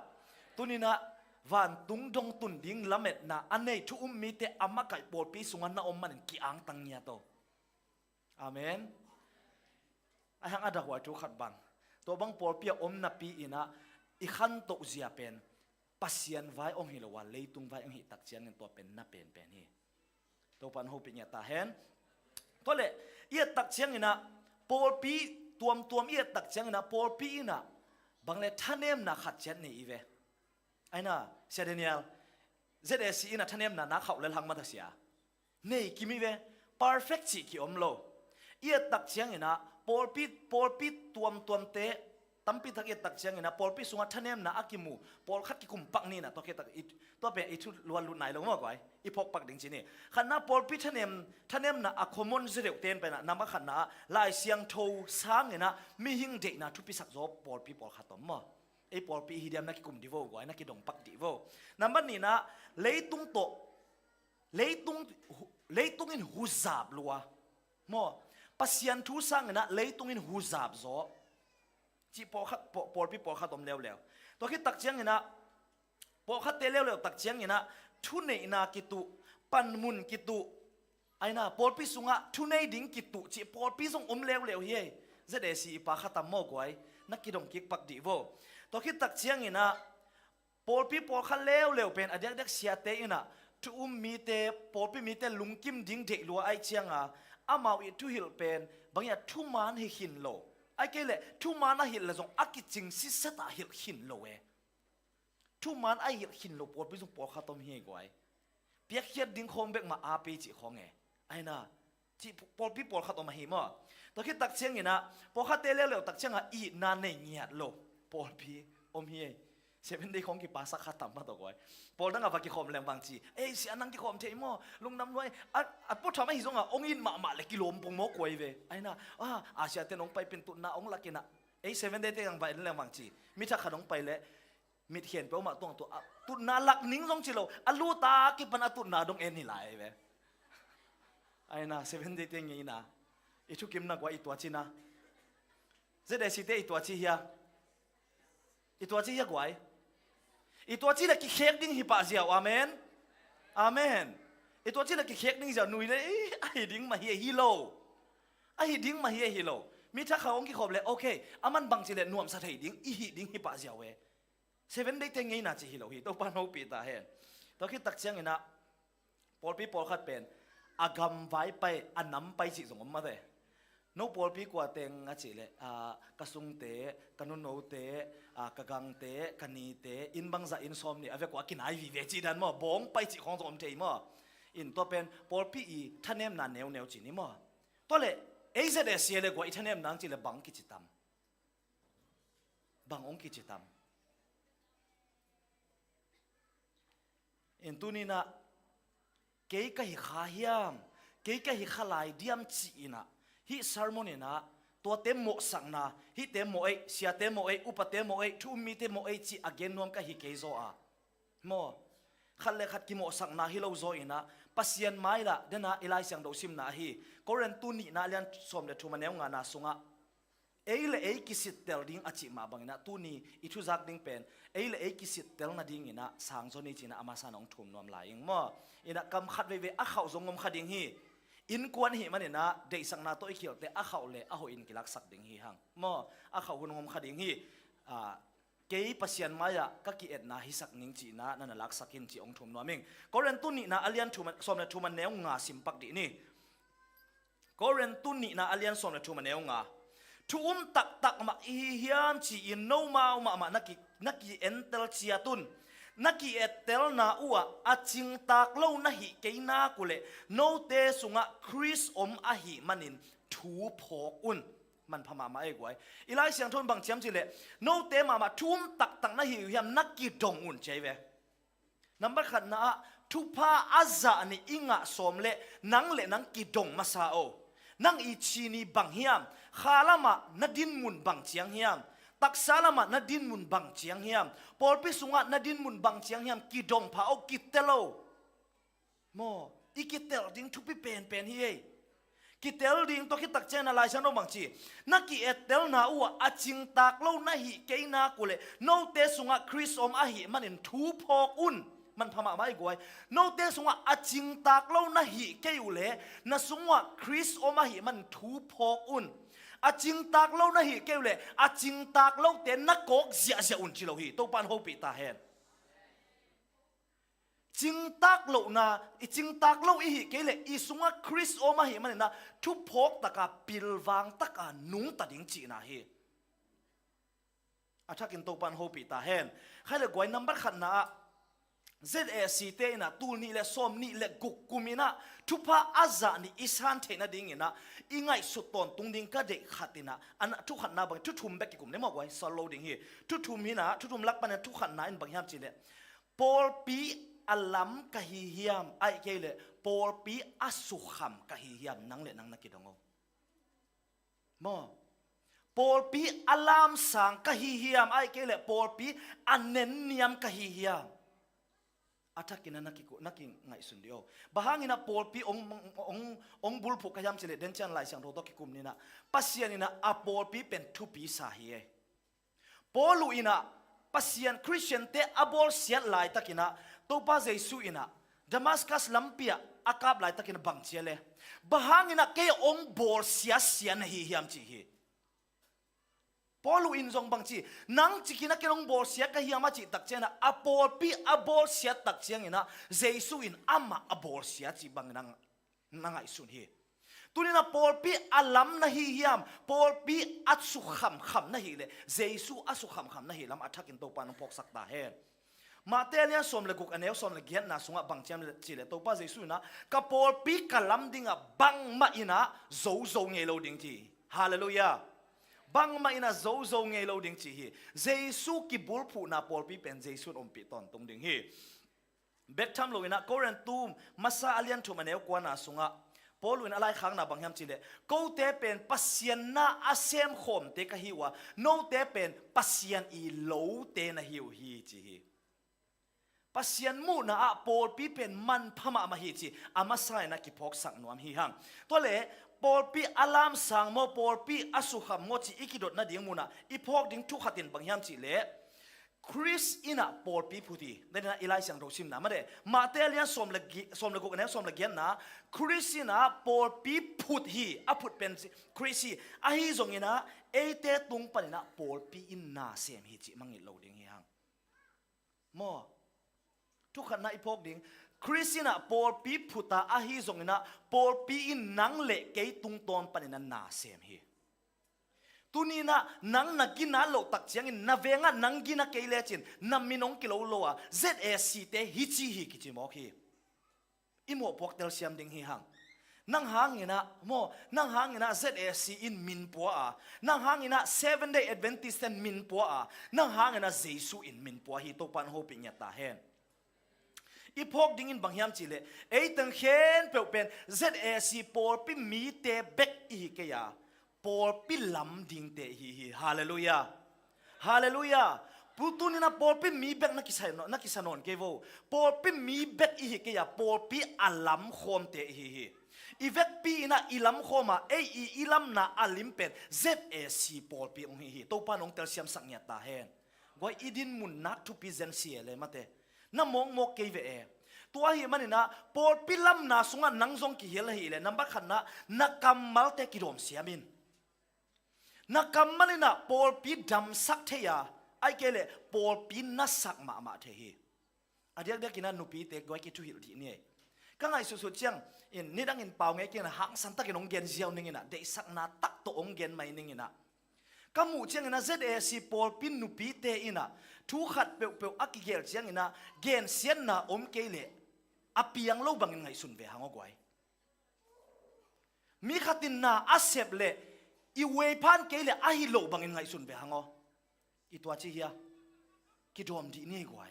Tuni-in ah vantung dong tun ding lametna a nei thu um mite a makaih pawlpi sungah na om manin ki-angtang ngiat o. Amen. Ahi hang a dakhuai thu khat bang, tua bang pawlpi a om napi-in ah i khantoh zia pen Pasian vai hong hi lo a, leitung vai hong hih tak ciangin tua pen na penpen hi. Topa in hong hopih ngiat ta hen. Tua leh i et tak ciangin ah pawlpi tuamtuam i et tak ciangin ah pawlpi in ah bang le thanemna khat ciat nei i ve. Ahi na, Sia Daniel, Z A C in ah thanemna na khauh lel hang mah ta sia. Nei kim hi ve, perfect cih ki-om lo. I et tak ciangin ah pawlpi, pawlpi tuamtuamte, tampi tak i et tak ciangin ah pawlpi sungah thanemna a kimu pawlkhat kikum pak ni in ah, tua khit tak i, tua pen i thu luat lut nai lo maw guai, i phawk pak ding ci ni. Khatna pawlpi thanem, thanemna a common zia deuh ten pen ah, nambat khatna ah Lai Siangtho sangin ah mihing deihna thupisak zaw pawlpi pawlkhat om maw. Ei pawlpi i hi diam na kikum dih vo guai, na kidong pak dih vo. Nambat nihna ah leitung tawh, leitung, leitung in huzap lua maw. Pasian thu sangin ah leitung in huzap zaw cih pawlkhat, paw-, pawlpi pawlkhat om leuleu. Tua khit tak ciangin ah pawlkhatte leuleu tak ciangin ah thuneihna kituh, panmun kituh, ahi na, pawlpi sungah thunei ding kituh cih pawlpi zong om leuleu hi ei. Z A C i pa khat tam maw guai, na kidong kik pak dih vo. Tua khit tak ciangin ah pawlpi pawlkhat leuleu pen a diakdiak siate in ah thu um mite, pawlpi mite lungkim ding deih lua ahih ciangin ah amau i thuhilh pen bang hiam, thuman hi khin lo. Ahih kei leh thuman a hilh leh zong a kicing siset ah hilh khin lo e. Thuman a hilh khin lo pawlpi zong pawlkhat om hi ei guai. Piakkhiat ding khawng bek mah a pi cih khawng e. Ahi na, cih pawlpi pawlkhat om ahi maw. Tua khit tak ciangin ah pawlkhatte leuleu tak ciangin ah itna nei ngiat lo pawlpi om hi ei. Seven Day khawng kipasak khat tam mah tawh guai. Pawl dang ah va kikhawm leng bang ci, ei sia nang kikhawm thei maw, lungdam luai. A, a puatham ahi zongin ah hong it mahmah leh kilawm pong maw guai ve. Ahi na, a, a siate in hong pai pen tutna hong lak in ah, ei Seven Day te hong va en leng bang ci, mi thak khat hong pai leh mitkhen peuhmah tuang tua, a, tutna lak ning zong ci lo, a lut a kipan a tutna dong en hi lai ve. Ahi na, Seven Day te ngeina, i thukimna guai i tua cihna. Z A C te i tua cih hia? I tua cih hia guai? I tua cih leh kikhek ding hi pah ziau, amen. Amen. I tua cih leh kikhek ding ziau, nui leh, eh, a hi ding mah hi ei, hi lo. A hi ding mah hi ei, hi lo. Mi thak khat hong kikhawm leh, okay, aman bang ci leh nuamsa thei ding, i hih ding hi pah ziau e. Seven Day te ngeina cih hi lo hi, Topa in hopih ta hen. Tua khit tak ciangin ah pawlpi pawlkhat pen a gam vai pai, a nam pai cih zong om mah te. No pawlpi kua teng a cih leh, a, ka sungte, ka nunote, a, ka gangte, ka nite, inn bangzah inn sawm nih a vek uh a kinai vive cih dan maw, bawng pai cih khawng zong om thei maw. In tua pen pawlpi i thanemna neuneu ci ni maw. Tua leh ei Z A C leh guai i thanemna hong ci leh bang kici tam? Bang hong kici tam? In tuni-in ah kei ka hi kha hiam, kei ka hi kha lai diam ci-in ah, hih sermon in ah tuate mawhsakna, hihte mawh ei, siate mawh ei, upate mawh ei, thu um mite mawh ei cih a gen nuam ka hi kei zaw a, maw, khat le khat kimawhsakna hi lo zaw in ah, Pasian mai-ah, den ah i Lai Siangtho simna ahi, Korin tu nihna a lian sawm le thum a neu ngana sungah, ei le ei kisittel ding a cih mah bangin ah, tuni i thuzak ding pen ei le ei kisittel nadingin ah sang zaw ni ci-in ah a masa-in ah hong thum nuam lai ing maw. In ah kam khat veivei a khauh zong om kha ding hi. Innkuan ahih manin ah deihsakna tawh i khialte a khauh le a hoih in kilaksak ding hi hang maw. A khauh hun hong om kha ding hi. Ah, kei Pasian mai-ah ka ki-etna hisak ning ci-in ah na na laksak in ci hong thum nuam ing. Korin tu nihna a lian thum, sawm le thum a neu nga sim pak dih ni. Korin tu nihna a lian sawm le thum a neu nga. Thu um taktak mah i hi hiam ci-in nomau mahmah na ki, na ki-entel ciat un. Na ki-ettelna uh ah a cingtak lo na hih kei nak uh leh note sungah Khrist om ahih manin thu phawk un. Manpha mahmah ei guai. I Lai Siangtho in bang ci hiam cih leh, note mahmah thu um taktak na hi uh hiam, na kidong un ci hi ve. Nambat khatna ah, thupha a zah nih i ngah sawm leh nang le nang kidong masa o. Nang i ci ni bang hiam, khalamah na dinmun bang ciang hiam, Taksa lamah na dinmun bang ciang hiam? Pawlpi sungah na dinmun bang ciang hiam? Kidong pha o, kitel o. Maw, i kitel ding thupi penpen hi ei. Kitel ding tawh khit tak ciangin a Lai Siangtho bang ci, na ki-ettelna uh ah a cingtak lo na hih kei nak uh leh note sungah Khrist om ahih manin thu phawk un. Manpha mahmah i guai. Note sungah a cingtak lo na hih kei uh leh na sung uh ah Khrist om ahih manin thu phawk un. A cingtak lo na hih kei uh leh a cingtak lote na kawk ziahziah un ci lo hi. Topa in hopih ta hen. Cingtak lohna, i cingtak lo i hih kei leh i sungah Khrist om ahih manin ah thuphawk taka pilvang taka nungta ding cihna hi. A thakin Topa in hopih ta hen. Khai le guai, nambat khatna ah Z A C te in ah tul nih le sawm nih le guk kum in ah thupha a zah nih i san theih nadingin ah i ngaihsut tawntung ding ka deih khat in ah, a na, thu khatna bang, thu thum bek kikum ni maw guai, sal lo ding hi. Thu thum hi in ah, thu thum lak panin ah thu khatna in bang hiam cih leh, pawlpi a lam ka hi hiam, ahih kei leh pawlpi a sukham ka hi hiam, nang le nang na kidong o. Maw, pawlpi a lamsang ka hi hiam, ahih kei leh pawlpi a nenniam ka hi hiam? A thakin ah na kiku-, na kingaihsun dih o. Bang hangin ah pawlpi ong, ong, ong bulphuh ka hiam cih leh, den ciang Lai Siangtho tawh kikum ni in ah, Pasian in ah a pawlpi pen thupi sa hi ei. Paul uh in ah Pasian Khristiante a bawlsiat laitakin ah, Topa Jesu in ah Damascus lampi ah a kap laitakin ah bang ci a leh, bang hangin ah kei ong bawlsiasia na hi hiam ci hi. Paul uh in zong bang ci, nang cikin ah kei ong bawlsia ka hiam a cih tak ciangin ah, a pawlpi a bawlsiat tak ciangin ah Jesu in amah a bawlsia cih bangin ah na ngaihsun hi. Tuni in ah pawlpi a lam na hi hiam, pawlpi a sukhamkham na hih leh Jesu a sukhamkham na hih lam a thakin Topa in hong phawksak ta hen. Matthai a lian sawm le guk, a neu sawm le giatna sungah bang ci hiam cih leh, Topa Jesu in ah, ka pawlpi ka lam dingah bangmah in ah zozo ngei lo ding ci hi. Halleluiah. Bangmah in ah zozo ngei lo ding ci hi. Jesu kibulphuhna pawlpi pen Jesu in ompih tawntung ding hi. Bek tham lo in ah Korintu masa a lian thum, a neu kuana sungah Paul uh in a laikhakna bang hiam cih leh, kote pen Pasian na a semkhawmte ka hi uh a, note pen Pasian i lote na hi uh hi ci hi. Pasian muhna ah pawlpi pen manpha mahmah hi cih a masa in ah kiphawksak nuam hi hang. Tua leh pawlpi a lamsang maw, pawlpi a sukham maw cih i kidot nading mun ah i phawk ding thu khat in bang hiam cih leh, Khrist in ah pawlpi phut hi. Tua in ah i Lai Siangtho simna mah leh, Matthai a lian sawm le gi-, sawm le guk, a neu sawm le giatna, Khrist in ah pawlpi phut hi, a phut pen Khrist hi. Ahi zongin ah eite tung panin ah pawlpi in na sem hi cih mangngilh lo ding hi hang. Maw, thu khatna i phawk ding, Khrist in ah pawlpi phut a, ahi zongin ah pawlpi in nang le kei tungtawn panin ah na sem hi. Tuni in ah nang na gina loh tak ciangin, na veng ah nang gina kei lecin na min hong kilo lo a, Z A C te hi ci hi kici mawk hi. I mawhpuak telsiam ding hi hang. Nang hangin ah, maw, nang hangin ah Z A C in min pua a, nang hangin ah Seventh Day Adventist ten min pua a, nang hangin ah Jesu in min pua hi. Topa in hopih ngiat ta hen. I phawk dingin bang hiam cih leh, ei teng khempeuh pen Z A C pawlpi mite bek i hi kei a, pawlpi lam dingte i hi hi. Halleluiah. Halleluiah. Pu, tuni in ah pawlpi mi bek na kisa nawn, na kisa nawn kei vo. Pawlpi mi bek i hi kei a, pawlpi a lamkhawmte i hi hi. I vekpi in ah i lamkhawm a, ei i, i lamna a lim pen Z A C pawlpi hong hi hi. Topa in hong telsiamsak ngiat ta hen. Guai, i dinmun nak thupi zen si e le mate. Na mawkmawk kei ve e. Tua ahih manin ah pawlpi lamna sungah nang zong kihel ahih leh, nambat khatna, na kammalte kidawm siam in. Na kammal in ah pawlpi damsak thei a, ahih kei leh pawlpi nasak mahmah thei hi. A diakdiakin ah nupite guai, kithuhilh dih ni ei. Ka ngaihsutsut ciangin, nidangin pau ngei kei in ah hangsan takin hong gen ziau ning in ah, deihsakna tak tawh hong gen mai ning in ah. Ka muh ciangin ah Z A C pawlpi nupite in ah thu khat peuhpeuh a kigel ciangin ah gensiatna om kei leh a piang lo bangin ngaihsun ve hang aw guai. Mi khat in na a sep leh i uei phan kei leh a hi lo bangin ngaihsun ve hang aw. I tua ci hia? Kidawm dih ni ei guai.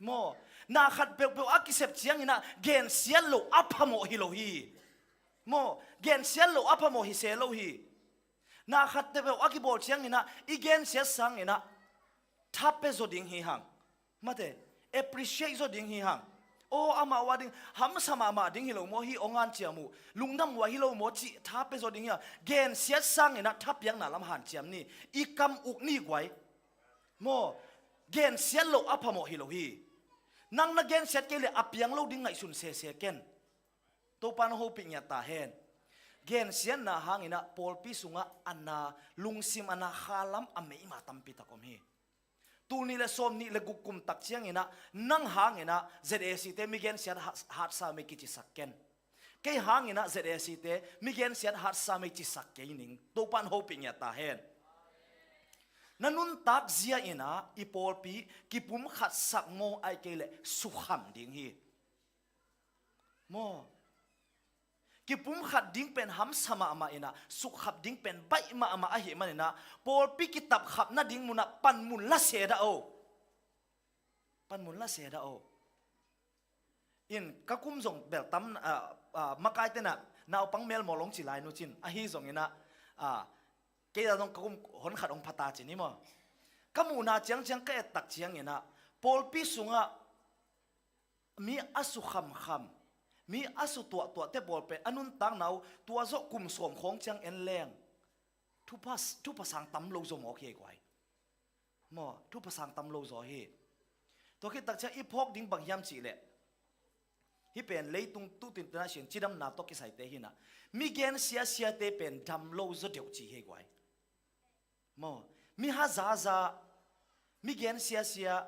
Maw, na khat peuhpeuh a kisep ciangin ah gensiat lo a phamawh hi lo hi. Maw, gensiat lo a phamawh hi se lo hi. Na khatte peuh a kibawl cianginah i gensiat sanginah tha pia zaw ding hi hang. Mate, appreciate zaw ding hi hang. Aw, amah uh a ding hamsa mahmah ding hi lo maw, hih hong hanciam uh, lungdam uh a hi lo maw cih tha pia zaw ding hi hang. Gensiat sanginah thapiakna lam hanciam ni. I kam uk ni guai. Maw, gensiat loh a phamawh hi lo hi. Nang na gensiat kei leh a piang lo ding ngaihsun sese ken. Topa na hopih ngiat ta hen. Gensiatna hanginah pawlpi sungah a na, lungsim a na, khalam a meima tampi tak om hi. Tul nih le sawm nih le guk kum tak cianginah nang hanginah Z A C te mi gensiat ha-, hatsa mi kicisak ken. Kei hanginah Z A C te mi gensiat hatsa mi cisak kei ning. Topa na hopih ngiat ta hen. Na nuntak zia inah i pawlpi kipumkhatsak maw, ahih kei leh sukham ding hi. Maw? Kipumkhat ding pen hamsa mahmah inah, sukkhap ding pen baih mahmah ahih maninah, pawlpi kitapkhap nading munah panmun la se dah o. Panmun la se dah o. In ka kum zong bel tam, ah, ah, makaite nah naupang melmawl hong ci lai nu cin, ahi zonginah, ah, kei zah zong ka kum hon khat hong phata cin hi maw. Ka muhna ciangciang ka ettak cianginah pawlpi sungah mi a su khamkham, mi a su tuahtuahte bawl pen a nuntakna uh tua zawh kum sawm khawng ciang en leng thupha, thupha sang tam lo zaw mawk hi ei guai. Maw, thupha sang tam lo zaw hi. Tua khit tak ciang i phawk ding bang hiam cihleh, hih pen leitung tutintina sin cidamna tawh kisaite hinah, mi gen siasiate pen dam lo zaw deuh ci hi ei guai. Maw, mi hazaza, mi gen siasia,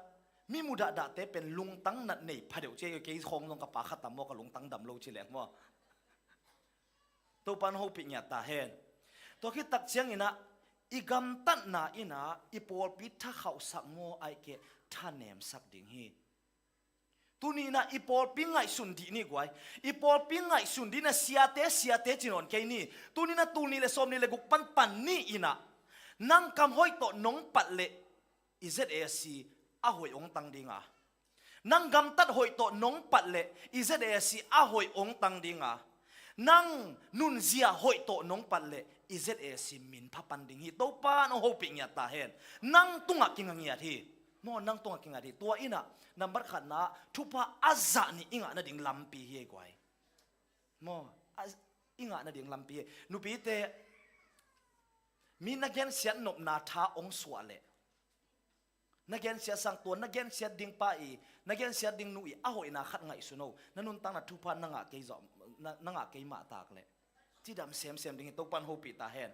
mi mudahdahte pen lungtang nat nei phadeuh ci ei, kei khawng zong ka pa khat tam maw, ka lungtang dam lo ci leng maw. Topa na hopih ngiat ta hen. Tua khit tak cianginah i gamtatna inah i pawlpi thakhauhsak maw, ahih kei leh thanemsak ding hi. Tuni inah i pawlpi ngaihsun dih ni guai. I pawlpi ngaihsun dih inah siate, siate ci nawn kei ni. Tuni inah tul nih le sawm nih le guk panpan ni inah nang kam hoih tawh nong pat leh i Z A C a hoih hong tang ding a. Nang gamtat hoih tawh nong pat leh i Z A C a hoih hong tang ding a. Nang nunzia hoih tawh nong pat leh i Z A C min pha pan ding hi. Topa na hopih ngiat ta hen. Nang tungah kinga ngiat hi. Maw, nang tungah kinga ngiat hi. Tua inah nambat khatna ah thupha a zah nih i ngah nading lampi hi ei guai. Maw, a, i ngah nading lampi hi. Nupite, mi na gensiat nopna tha hong suah leh, na gensiat sang tua, na gensiat ding pa i, na gensiat ding nu i a hoihna khat ngaihsun o. Na nuntakna thupha na ngah kei zawh, na, na ngah kei mah tak leh cidam semsem ding hi. Topa na hopih ta hen.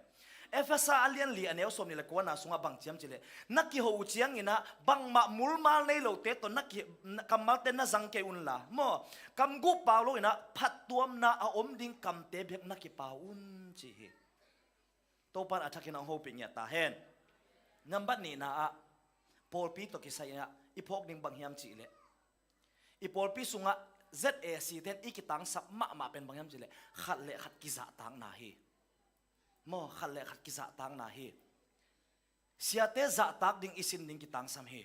Efesa a lian li a neu sawm nih le kuana sungah bang ci hiam cihleh, na kiho uh cianginah bangmah mulmal nei lote tawh na ki, na, kammalte na zang kei unla, maw, kam guh pau loinah phattuamna a om ding kamte bek na kipau un ci hi. Topa in a thakin hong hopih ngiat ta hen. Nambat nihna ah pawlpi tawh kisai inah i phawk ding bang hiam cihleh, i pawlpi sungah Z A C ten i kitangsap mahmah pen bang hiam cihleh, khat le khat kizahtakna hi. Maw, khat le khat kizahtakna hi. Siate zahtak ding i sin ding kitangsam hi.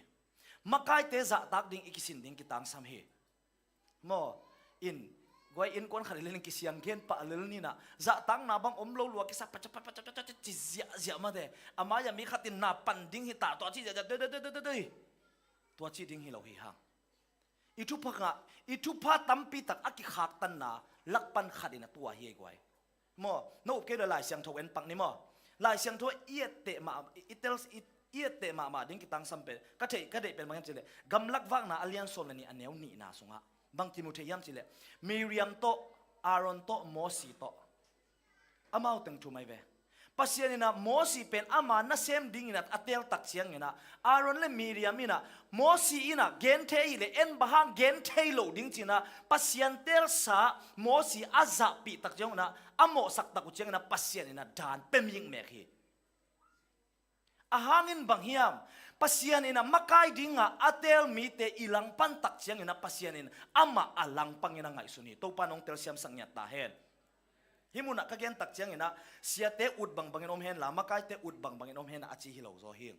Makaite zahtak ding i kisin ding kitangsam hi. Maw, in, guai innkuan khat i lel in kisiang gen pah lel ninah, zahtakna bang om lo lua kisa paca paca paca paca ci ziahziah mate. A mai-ah mi khat in na pan ding hi ta, tua ci ziahziah dei dei dei dei dei. Tua ci ding hi lo hi hang. I thupha ngah, i thupha tampi tak a kikhaktanna lakpan khat in a tua hi ei guai. Maw, na up kei leh Lai Siangtho en pak ni maw. Lai Siangtho i etteh mah, i tel, i, i etteh mahmah ding kitangsam pen ka theih, ka deih pen bang hiam cihleh, Gamlak Vakna a lian sawm le nih a neu nihna sungah bang kimu thei hiam cihleh, Miriam tawh, Aaron tawh, Mosi tawh, amau teng thu mai ve. Pasian inah Mosi pen ama nasem dingin a, a teltak cianginah, Aaron le Miriam inah Mosi inah genthei hileh en bang hang genthei lo ding cinah Pasian telsa Mosi a zahpih tak cianginah, a mawhsak tak uh cianginah Pasian inah dan pia mikmek hi. A hangin bang hiam? Pasian inah makai dingah a tel mite i langpan tak cianginah Pasian in amah a langpangin a ngaihsun hi. Topa in hong telsiamsak ngiat ta hen. Hih munah ka gen tak cianginah siate ut bangbangin om henla, makaite ut bangbangin om henla a ci hi lo zaw hi.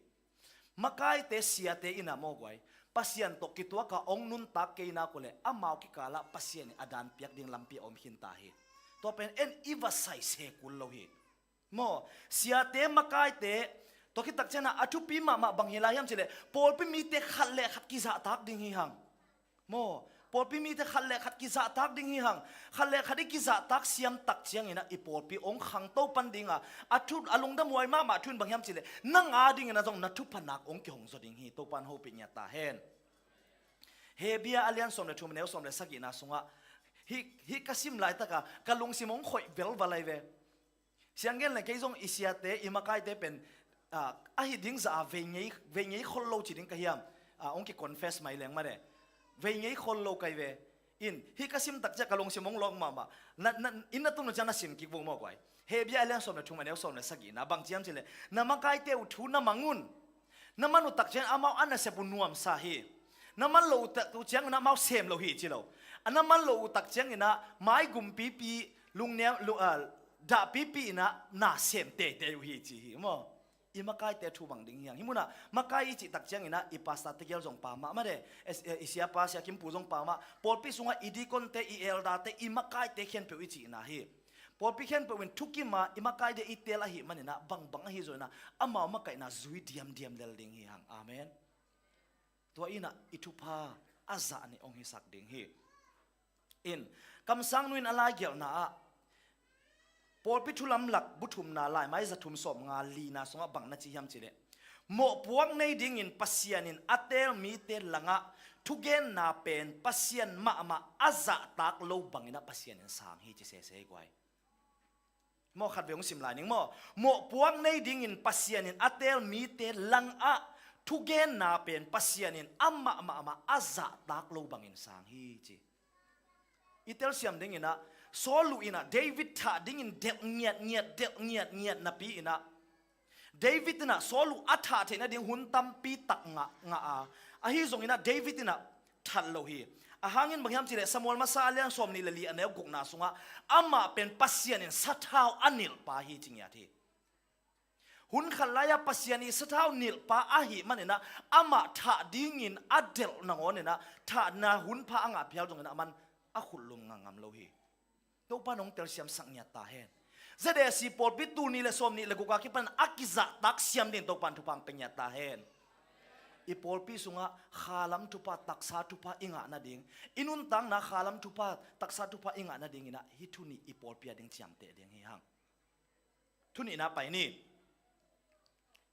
Makaite siate inah maw guai, Pasian tawh kituaka hong nuntak kei nak uh leh amau kikalah Pasian in a dan piak ding lampi a om khinta hi. Tua pen en i va saise kul lo hi. Maw, siate makaite, tua khit tak ciangin ah a thupi mahmah bang hi lai hiam cih leh, pawlpi mite khat le khat kizahtak ding hi hang. Maw, pawlpi mite khat le khat kizahtak ding hi hang. Khat le khat i kizahtak siam tak ciangin ah i pawlpi hong khangto pan ding a, a thu, a lungdamhuai mahmah thu in bang hiam cih leh, nang a dingin ah zong na thupha nak hong kihong zaw ding hi. Topa'n hopih ngiat ta hen. Hebru a lian sawm le thum, a neu sawm le sagihna sungah, hih, hih ka sim laitak a ka lungsim hong khoih velval lai ve. Siang gen leng kei zong i siate, i makaite pen, ah, ahi ding zah a vei ngei, vei ngei khol lo ci ding ka hiam? Ah, hong ki-confess mai leng mah e. Vei ngei khol lo ka hi ve. In, hih ka sim tak ciang ka lungsim hong lawng mahmah. Na, na, in na tun uh ciang na sim kik vo maw guai. Hebru a lian sawm le thum, a neu sawm le sagihna, bang ci hiam cih leh, na makaite uh thu na mang un. Na man uh tak ciangin amau a nasep uh nuamsa hi. Na man loh uh tak, uh ciangin amau sem lo hi ci lo. A na man loh uh tak ciangin ah maigum pipi, lungneu, lu-, ah, dah pipi in ah na sem teitei uh hi ci hi maw. I makaite thu mang ding hi hang. Hih munah makai i cih tak ciangin ah i pastor tegel zong pha mahmah e. I, i siapa, sia kimpu zong pha mah. Pawlpi sungah i deaconte, i elderte, i makaite khempeuh i cihna hi. Pawlpi khempeuh in thukim a i makaite i teel ahih manin ah bangbang ahi zongin ah amau makaihna zui diamdiam lel ding hi hang. Amen. Tua in ah i thupha a zah nih hong hisak ding hi. In, kamsangnu in a laigelhna ah, pawlpi thu lamlak bu thumna, laimai za thum sawmnga lina sungah bang na ci hiam cih leh, mawhpuak nei dingin Pasian in a teel mite langah thugenna pen Pasian mahmah a zahtak lo bangin ah Pasian in sang hi ci sese hi guai. Maw, khatvei hong sim lai ning maw. Mawhpuak nei dingin Pasian in a teel mite langah thugenna pen Pasian in amah mahmah a zahtak lo bangin sang hi ci. I telsiam dingin ah, Saul uh in ah David thah dingin delh ngiatngiat, delh ngiatngiat napi in ah, David in ah Saul uh a thah theih nading hun tampi tak ngah, ngah a, ahi zongin ah David in ah that lo hi. A hang in bang hiam cih leh, Samuel Masa a lian sawmnih le li, a neu gukna sungah, amah pen Pasian in sathau a nilhpa hi ci ngiat hi. Hun khat lai-ah Pasian i sathau nilhpa ahih manin ah amah thah dingin a delh nangawnin ah, thahna hun pha a ngah phial zongin ah aman a khut lum ngamngam lo hi. Topa'n hong telsiamsak ngiat ta hen. Z A C pawlpi tul nih le sawmnih le guk a kipan a kizahtak siam dingin Topa'n thupha hong pia ngiat ta hen. I pawlpi sungah khalam thupha, taksa thupha i ngah nading, i nuntakna khalam thupha, taksa thupha i ngah nadingin ah hih thu nih i pawlpi a ding ciamteh ding hi hang. Thu nihna pai ni.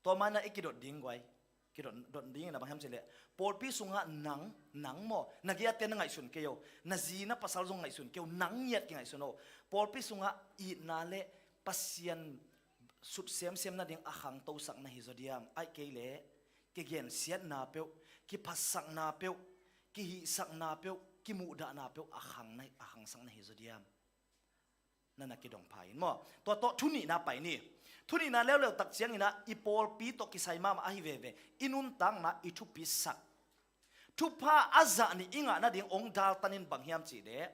Tua ma-in ah i kidot ding guai. Kidot, dot ding in ah bang hiam cih leh, pawlpi sungah nang, nang maw, na giate na ngaihsun kei o, na zi na pasal zong ngaihsun kei o, nang ngiat kingaihsun o. Pawlpi sungah itna le Pasian sut semsem nading a khangtosak na hi zaw diam? Ahih kei leh kigensiatna peuh, kiphatsakna peuh, kihihsakna peuh, kimuhdahna peuh a khang na, a khangsak na hi zaw diam? Na na kidong pha in maw. Tua tawh thu nihna pai ni. Thu nihna leuleu tak ciangin ah i pawlpi tawh kisai mahmah ahi veve, i nuntakna i thupisak, thupha a zah nih i ngah nading hong daltan in bang hiam cih leh,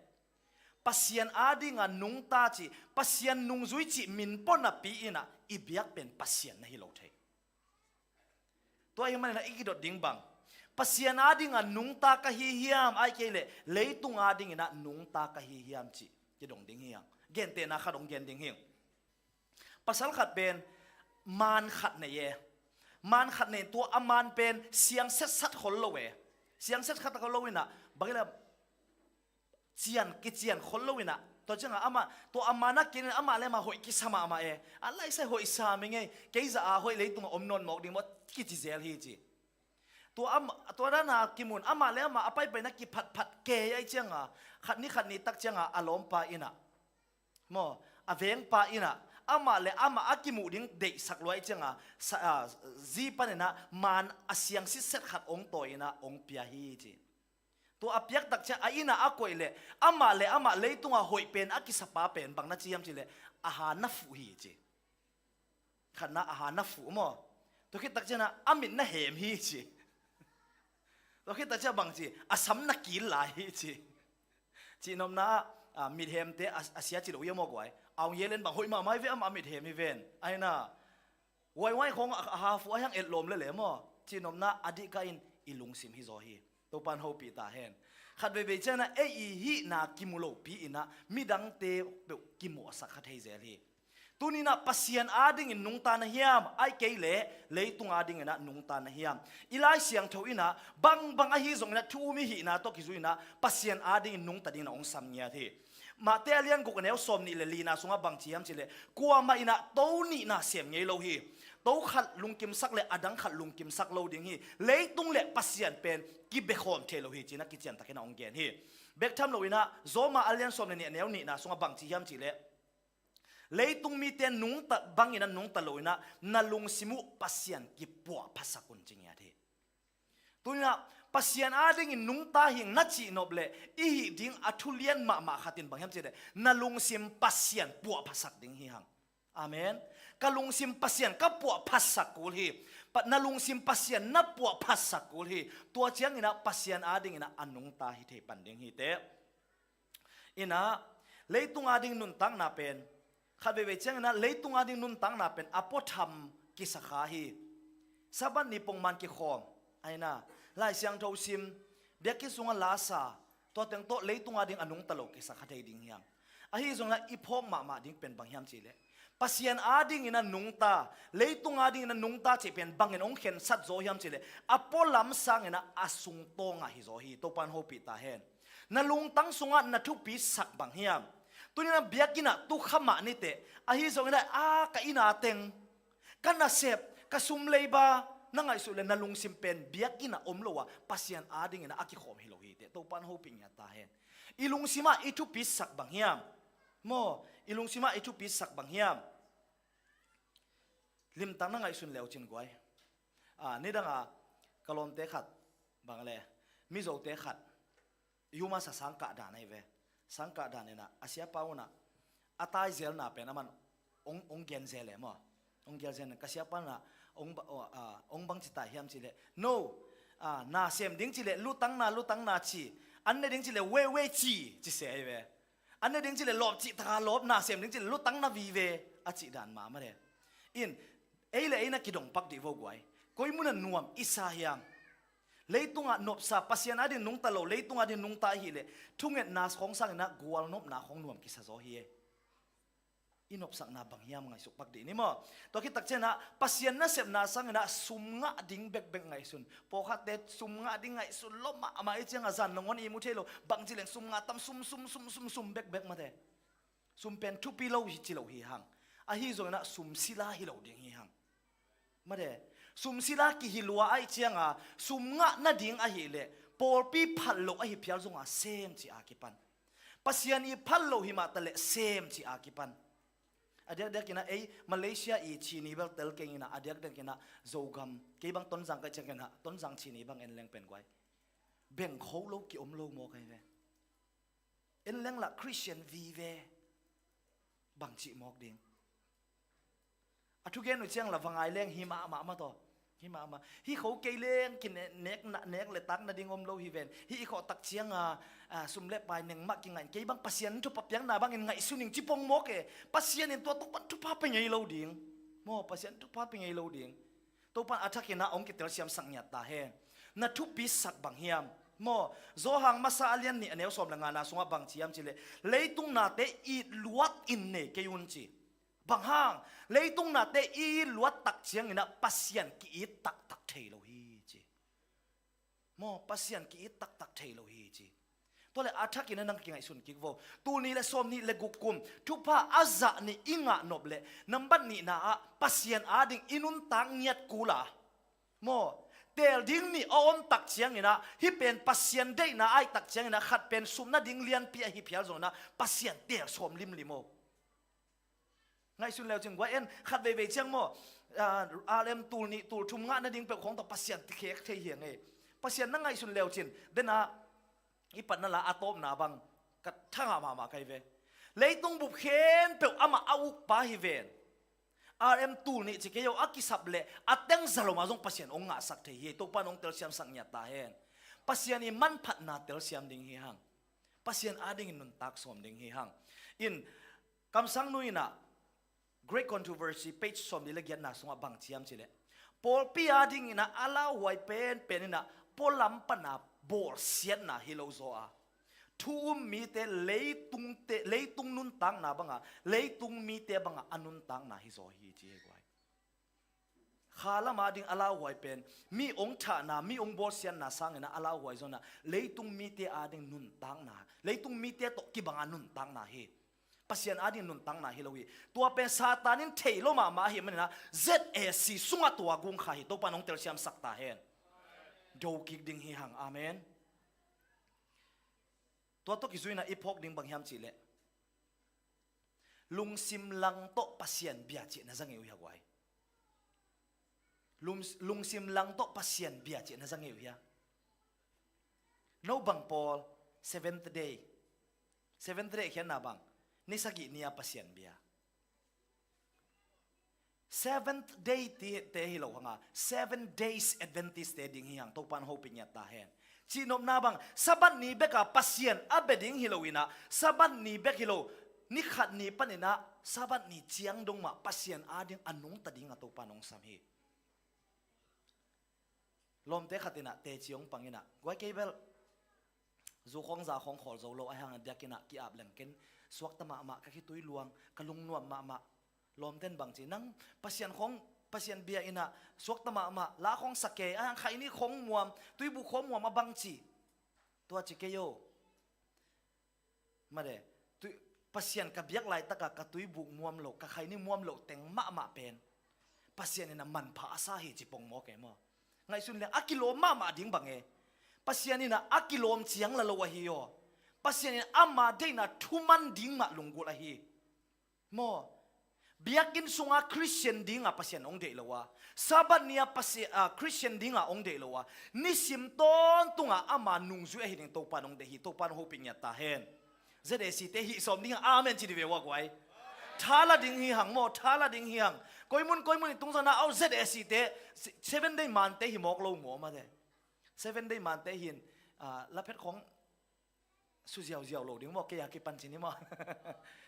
Pasian a ding a nungta cih, Pasian nungzui cih min pua napi in ah i biak pen Pasian na hi lo thei. Tua ahih manin ah i kidot ding bang, Pasian a ding a nungta ka hi hiam, ahih kei leh leitung a dingin ah nungta ka hi hiam cih kidong ding hi hang. Gentehna khat hong gen ding hi. Pasal khat pen maan khat nei e. Maan khat nei, tua a maan pen siang setsat khol lo e. Siang setsat khol lo in ah, bang hiam, cian, kician khol lo in ah, tua ciangah amah, tua a maan a ken in amah le amah hoih kisa mahmah e. A laisai hoih sa mengei, kei zah a hoih leitungah om nawn mawk ding maw, kici zel hi ci. Tua am-, tua dan a kimun, amah le amah a paipaina kiphatphat kei ahih ciangah, khat ni khat ni tak ciangah a lawmpa in ah, maw, a vengpa in ah, amah le amah a kimuh ding deihsak lua ahih ciangah, sa-, a, zi panin ah maan a siang sitset khat hong tawi in ah hong pia hi ci. Tua a piak tak ciang a inn ah a koih leh, amah le amah leitungah hoih pen a kisapa pen bang na ci hiam cih leh, a ha na fuh hi ci. Khatna a ha na fuh maw. Tua khit tak ciang ah a mit na hem hi ci. Tua khit tak ciang bang ci, a sam na kil lai hi ci. Cihnopna ah, a, mit hemte a, a sia ci lo ia maw guai. Aung Ye Lin bang hoih mahmah hi ve, amah a mit hem hi ven. Ahi na, Wai Wai khawng a, a ha fuh a hiang etlawm lele maw. Cihnopna a dihkah in i lungsim hi zaw hi. Topa'n hopih ta hen. Khat veivei ciangin ah ei i hihna kimu lopi in ah midangte peuh kimawhsak kha thei zel hi. Tuni-in ah Pasian adingin nungta na hiam, ahih kei leh leitung adingin ah nungta na hiam? I Lai Siangtho in ah bangbang ahi zongin ah thu um i hihna tawh kizui-in ah Pasian adingin nungta dingin ah hong sam ngiat hi. Matthai a lian guk a neu sawm nih le lina sungah bang ci hiam cih leh, kuamah in ah to nih na sem ngei lo hi. To khat lungkimsak le adang khat lungkimsak lo ding hi. Leitung le Pasian pen kibekhawm thei lo hi ci-in ah kiciantakin ah hong gen hi. Bek tham loin ah Roma a lian sawm le nih a neu nihna sungah bang ci hiam cih leh, leitung mite nungta bangin ah nungta loin ah na lungsim uh Pasian kipuahphasak un ci ngiat hi. Tuni-in ah Pasian adingin nungta hing na cih nop leh i hih ding a thu lian mahmah khat in bang hiam cih leh, na lungsim Pasian puahphasak ding hi hang. Amen. Ka lungsim Pasian ka puahphasak kul hi. Pa, na lungsim Pasian na puahphasak kul hi. Tua ciangin ah Pasian adingin ah a nungta hi thei pan ding hi teh. In ah, leitung ading nuntakna pen, khat veivei ciangin ah leitung ading nuntakna pen a puatham kisa kha hi. Sabbath ni pongman kikhawm, ahi-in ah Lai Siangtho sim, biakinn sungah la sa, tua teng tawh leitung ading a nungta lo kisa kha thei ding hi hang. Ahi zongin ah i phawk mahmah ding pen bang hiam cih leh, Pasian adingin ah nungta, leitung adingin ah nungta cih pen bangin hong khensat zaw hiam cih leh, a pualam sangin ah a sungtawngah hi zaw hi. Topa'n hopih ta hen. Na lungtang sungah na thupisak bang hiam? Tuni-in ah biakinn ah tu kha mah ni teh, ahi zongin ah, a, ka inn a teng, ka nasep, ka sum leiba na ngaihsut leh na lungsim pen biakinn ah om lo a, Pasian adingin ah a kikhawm hi lo hi teh. Topa'n hopih ngiat ta hen. I lungsim ah i thupisak bang hiam? Maw, i lungsim ah i thupisak bang hiam? Limtak na ngaihsun le uh cin guai. A, nidang a ka lawmte khat, bang le, Mizote khat, i um a sa sangkah dan ahi ve. Sangkah dan in ah a siapa un ah a taizelna pen aman hong, hong gen zel e maw. Hong gen zel in ka siapa un ah hong ba-, a, hong bang ci ta hiam cih leh, no, a, na sem ding cih leh lutangna, lutangna ci. An ne ding cih leh wei, wei ci, ci se ahi ve. An ne ding cih leh lawp cih taka lawp, na sem ding cih leh lutangna vive, a cih dan mahmah e. In, ei le ei na kidong pak dih vo guai. Koi mun ah nuam i sa hiam? Leitung ah nopsa, Pasian ading nungta lo, leitung ading nungta ahih leh thungetna khawng sangin ah gualnopna khawng nuam kisa zaw hi e. I nopsakna bang hiam ngaihsuk pak dih ni maw. Tua khit tak ciangin ah Pasian nasepna sangin ah sum ngah ding bekbek ngaihsun. Pawlkhatte sum ngah ding ngaihsun lua mahmah, ahih ciangin zan nangawn ihmu thei lo. Bang ci leng sum ngah tam, sum, sum, sum, sum, sum bekbek mate. Sum pen thupi lo hi ci lo hi hang. Ahi zongin ah sum sila hi lo ding hi hang. Mate, sum sila kihi lua ahih ciangin sum ngah nading ahih leh pawlpi phal lo ahi phial zongin sem ci a kipan. Pasian ii phal lo hi mah ta leh sem ci a kipan. A diakdiakin ah ei Malaysia ii Chin ii bel tel keng in ah, a diakdiakin ah Zogam, kei bang Tonzang ka hih ciangin ah Tonzang Chin ii bang en leng pen guai, bengkho lo ki om lo mawk ahi ve. En leng lah Christian vive bang cih mawk ding. A thugen uh ciang lah va ngai leng hi mahmah mah tawh. Hi mahmah. Hi kho kei leng ki ne-, nek na, nek le tak nading om lo hi ven. Hi i khawh tak ciangin, a, sum le pai neng mah kingaih in, kei bang Pasian thupha piakna bangin ngaihsun ing ci pong mawk e. Pasian in tua Topa'n thupha pia ngei lo ding. Maw, Pasian thupha pia ngei lo ding. Topa'n a thakin ah hong kitelsiamsak ngiat ta hen. Na thupisak bang hiam? Maw, Johan masa a lian nih a neu sawm le ngana sungah bang ci hiam cih leh, leitung nate it luat in nei kei un ci. Bang hang? Leitung nate i it luat tak ciangin ah Pasian ki-it taktak thei lo hi ci. Maw, Pasian ki-it taktak thei lo hi ci. Tua leh a thakin ah nang kingaihsun kik vo. Tul nih le sawm nih le guk kum thupha a zah nih i ngah nop leh nambat nihna ah Pasian ading i nuntak ngiat kul a, maw, teel ding nih a om tak ciangin ah, hih pen Pasian deihna ahih tak ciangin ah, khat pen sum nading lianpi ahi phial zongin ah Pasian teel sawm limlim o. Ngaihsun le uh cin guai en, khat veivei ciang maw, a, R M tul nih tul thum ngah nading peuh khawng tawh Pasian ti khek thei hi ing e. Pasian na ngaihsun le uh cin, den ah i patna la a tawpna bang ka thangah mahmah ka hi ve. Leitung bup khempeuh amah a ukpa hi ven. R M tul nih ci kei o, a kisap leh a teng zalom ah zong Pasian hong ngahsak thei hi. Topa'n hong telsiamsak ngiat ta hen. Pasian ii manphatna telsiam ding hi hang. Pasian adingin nuntak sawm ding hi hang. In, Kamsang Nu in ah Great Controversy page sawm nih le giatna sungah bang ci hiam cih leh, pawlpi adingin ah a lauhuai penpen in ah pualam pan a bawlsiatna hi lo zaw a, thu um mite leitungte, leitung nuntakna banga, leitung mite banga a nuntakna hi zaw hi ci hi guai. Kha lama ding a lauhuai pen mi ong thahna, mi ong bawlsiatna sangin a lauhuai zona leitung mite ading nuntakna, leitung mite tawh kibanga nuntakna hi. Pasian ading nuntakna hi lo hi. Tua pen Satan in thei lo mahmah ahi manina Z A C sungah tua gung kha hi. Topa nong telsiamsak ta hen. Do kik ding hi hang. Amen. Tua tawh kizuina i phawk ding bang hiam cihleh, lungsim lang tawh Pasian bia cih na za ngei uh hia guai? Lung, lungsim lang tawh Pasian bia cih na za ngei uh hia? No bang pawl, Seventh Day. Seventh Day khiatna bang, ni sagih ni-a Pasian bia. Seventh Day ti, te hi lo hanga, Seven Days Adventist te ding hi hang. Topan hopih ngiat ta hen. Cihnopna bang, Sabbath ni beka Pasian a bia ding hi lo inah, Sabbath ni bek hi lo, ni khat ni paninah Sabbath ni ciang dong mah Pasian ading a nungta dinga Topan hong sam hi. Lawmte khat inah teci hong pang inah, guai kei bel zu khawng za khawng khawl zo lo, ahi hangin biakinn ah ki-ap leng ken suakta mahmah, ka khitui luang, ka lungnuam mahmah. Lawmten bang ci, nang Pasian khawng, Pasian bia inah suakta mahmah, la khawng sa kei, ahi hang khaini khawng muam, tuibuk khawng muam a bang ci. Tua ci kei o. Made, tui, Pasian ka biak laitaka ka tuibuk muam loh, ka khaini muam loh teng mahmah pen Pasian inah manpha a sa hi ci pong maw kei maw? Ngaihsun le a kilawm mahmah ding bang e. Pasian inah a kilawm ciang la lo ahi aw. Pasian inah ama deihna thuman ding mah lunggulh ahi. Maw? Biakinn sunga Christian dinga Pasian hong deih lo a, Sabbath ni-a Pasi-, a, Christian dinga hong deih lo a, nisim tawntunga ama nungzui ahi ding Topan hong deih hi. Topan hopih ngiat ta hen. Z A C te hih sawm ding hang, amen ci di ve ua guai. Tha la ding hi hang maw, tha la ding hi hang. Koimun koimun i tungzana au Z A C te, Seven Day man te hi mawk lo maw mate. Seven Day man te hin, a, laphet khawng su ziauziau lo ding maw, kei a kipan ci ni maw?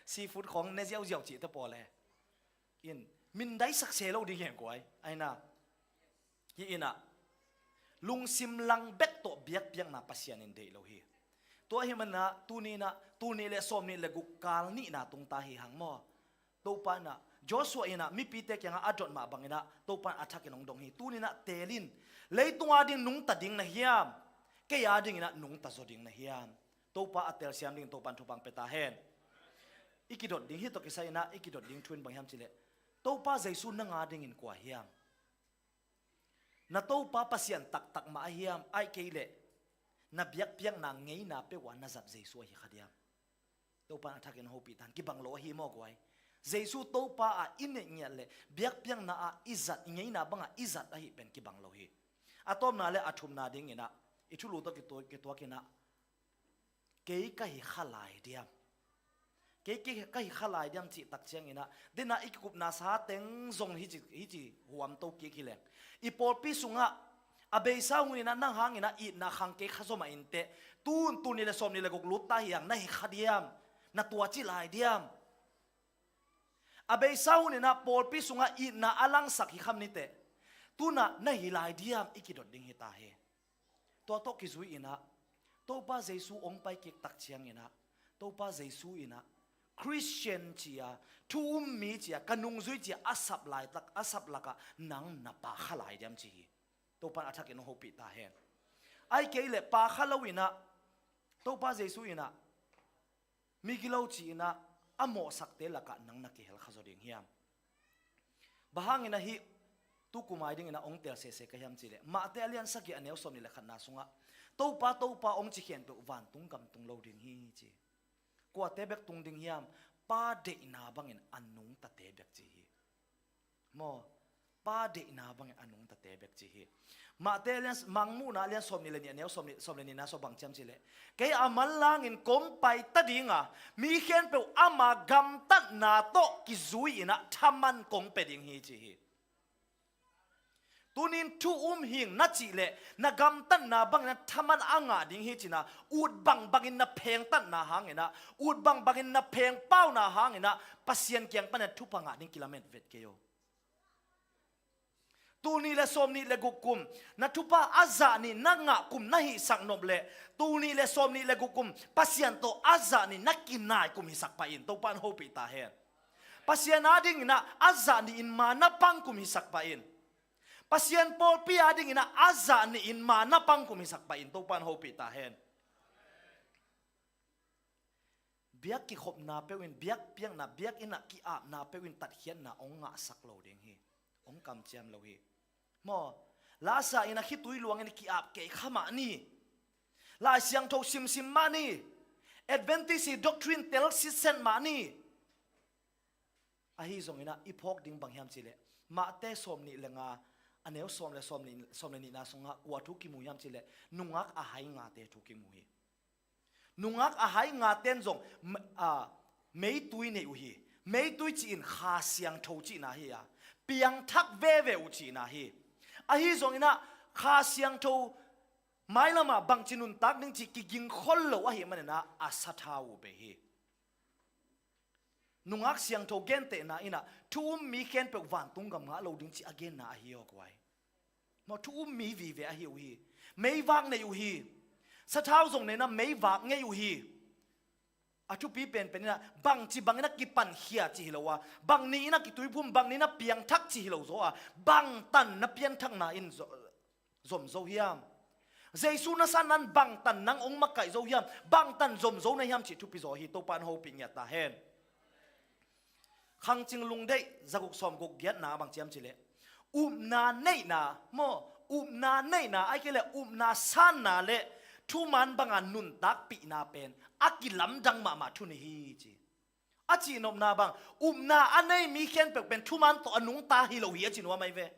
Seafood khawng ne ziauziau cih te pawl e. In, mindaisak se lo ding hi hang guai. Aina. Hi inah, lungsim lang bek tawh biakpiakna Pasian in deih lo hi. Tua hi manah, tuni inah, tul nih le sawm nih le guk kal nihna tungta hi hang maw? Topa inah, Joshua inah, mipite kiangah a dot mah bang inah, Topa in a thakin hong dong hi. Tuni inah teelin, leitung ading nungta ding na hiam? Kei ading inah nungta zaw ding na hiam? Topa a telsiam dingin Topan thupha pia ta hen. I kidot ding hi tawh kisai inah, i kidot ding thu in bang hiam cihleh, Topa Jesu nang adingin kua hiam? Na Topa Pasian taktak mah a hiam, ahih kei leh na biakpiakna ngeina peuh ah na zat Jesu ahi kha diam? Topa in a thakin hopih tan, kibang lo ahi maw guai. Jesu Topa ah i neih ngiat leh biakpiakna ah i zat, i ngeina bangah i zat ahih pen kibang lo hi. A tawpna le a thumna dinginah i thulu tawh kitua-, kituakinah, kei ka hi kha lai diam? Kei, kei ka hi kha lai diam cih tak cianginah, denah i kikupna sa teng zong hici, hici huamto kik hi leng. I pawlpi sungah a beisa huninah nang hanginah itna khang kei kha zaw mah inteh, tun, tun nih le sawm nih le guk lutta hi hang, na hi kha diam? Na tuaci lai diam? A beisa huninah pawlpi sungah itna a langsak hi kham niteh, tunah na hi lai diam? I kidot ding hi ta hi. Tua tawh kizui inah, Topa Jesu hong pai kik tak cianginah, Topa Jesu inah Christian ci-a, thu um mi ci-a, ka nungzui ci-a a sap laitak, a sap lakah nang na pha kha lai diam ci hi. Topa in a thakin hong hopih ta hen. Ahih kei leh pha kha lo inah, Topa Jesu inah migilo ci-inah a mawhsakte lakah nang na kihel kha zaw ding hiam? Bang hangin ahi, tu kum ai dinginah hong tel sese ka hiam cihleh, Mate a lian sagih a neu sawm nih le khatna sungah, Topa, Topa hong ci khempeuh vantung gam tung lo ding hi ci. Kuate bek tung ding hiam? Pa deihna bangin a nungtate bek ci hi. Maw, Pa deihna bangin a nungtate bek ci hi. Mate lian, Mangmuhna lian sawm nih le nih a neu sawm nih, sawm le nihna sua bang ciam cihleh, kei a manlangin kong paita dinga, mi khempeuh ama gamtatna tawh kizui inah thaman kong pia ding hi ci hi. Tunin thu um hing na cihleh, na gamtatna bangin na thaman a ngah ding hi cinah, ut bangbangin na phengtatna hanginah, ut bangbangin na phengpauna hanginah, Pasian kiang panin thupha ngah ding kilamet vet kei o. Tul nih le sawm nih le guk kum na thupha a zah nih na ngah kum na hihsak nop leh, tul nih le sawm nih le guk kum Pasian tawh a zah nih na kinai kum hisak pah in. Topa in hopih ta hen. Pasian adingin ah a zah nih in ma na pang kum hisak pah in. Pasian pawlpi adingin ah a zah nih in ma na pang kum hisak pah in. Topa in hopih ta hen. Biak kikhopna peuh in, biak piakna, biakinn ah ki-apna peuh in tatkhiatna hong ngahsak lo ding hi. Hong kamciam lo hi. Maw, Lasa in a khitui luangin ki-ap kei kha mah ni. Lai Siangtho simsim mah ni. Adventist i doctrine tel sitset mah ni. Ahi zongin ah i phawk ding bang hiam cih leh, Mate sawm nih le nga, a neu sawm le sawm nih, sawm le nihna sungah kua thu kimu hiam cih leh, nungak a hai ngate thu kimu hi. Nungak a hai ngaten zong m-, a, meitui nei uh hi. Meitui cih in Kha Siangtho cihna hi a, piangthak veve uh cihna hi. Ahi zongin ah Kha Siangtho mailamah bangci nuntak ding cih kiging khol lo ahih manin ah a sathau uh bei hi. Nungak Siangtho gentehna in ah thu um mi khempeuh vantung gam ngah lo ding cih a genna ahi aw guai. Maw, thu um mi vive ahi uh hi. Meivak nei uh hi. Sathau zong nei in ah meivak ngei uh hi. A thupi penpen in ah bangci bangin a kipankhia cih hi lo a, bang ni in a kituiphum, bang ni in a piangthak cih hi lo zaw a, bangtan na pianthakna in zo-, zom zo hiam? Jesu na sanna in bangtan nang hong makaih zo hiam? Bangtan zom zo na hiam cih thupi zaw hi. Topa in hopih ngiat ta hen. Khangcing Lungdeih zaguk sawmguk giatna bang ci hiam cih leh, upna neihna, maw, upna neihna, ahih kei leh upna sanna le thuman banga nuntakpihna pen a kilamdang mahmah thu nih hi ci. A cihnopna bang, upna a nei mi khempeuh pen thuman tawh a nungta hi lo hi a ci nuam ahi ve.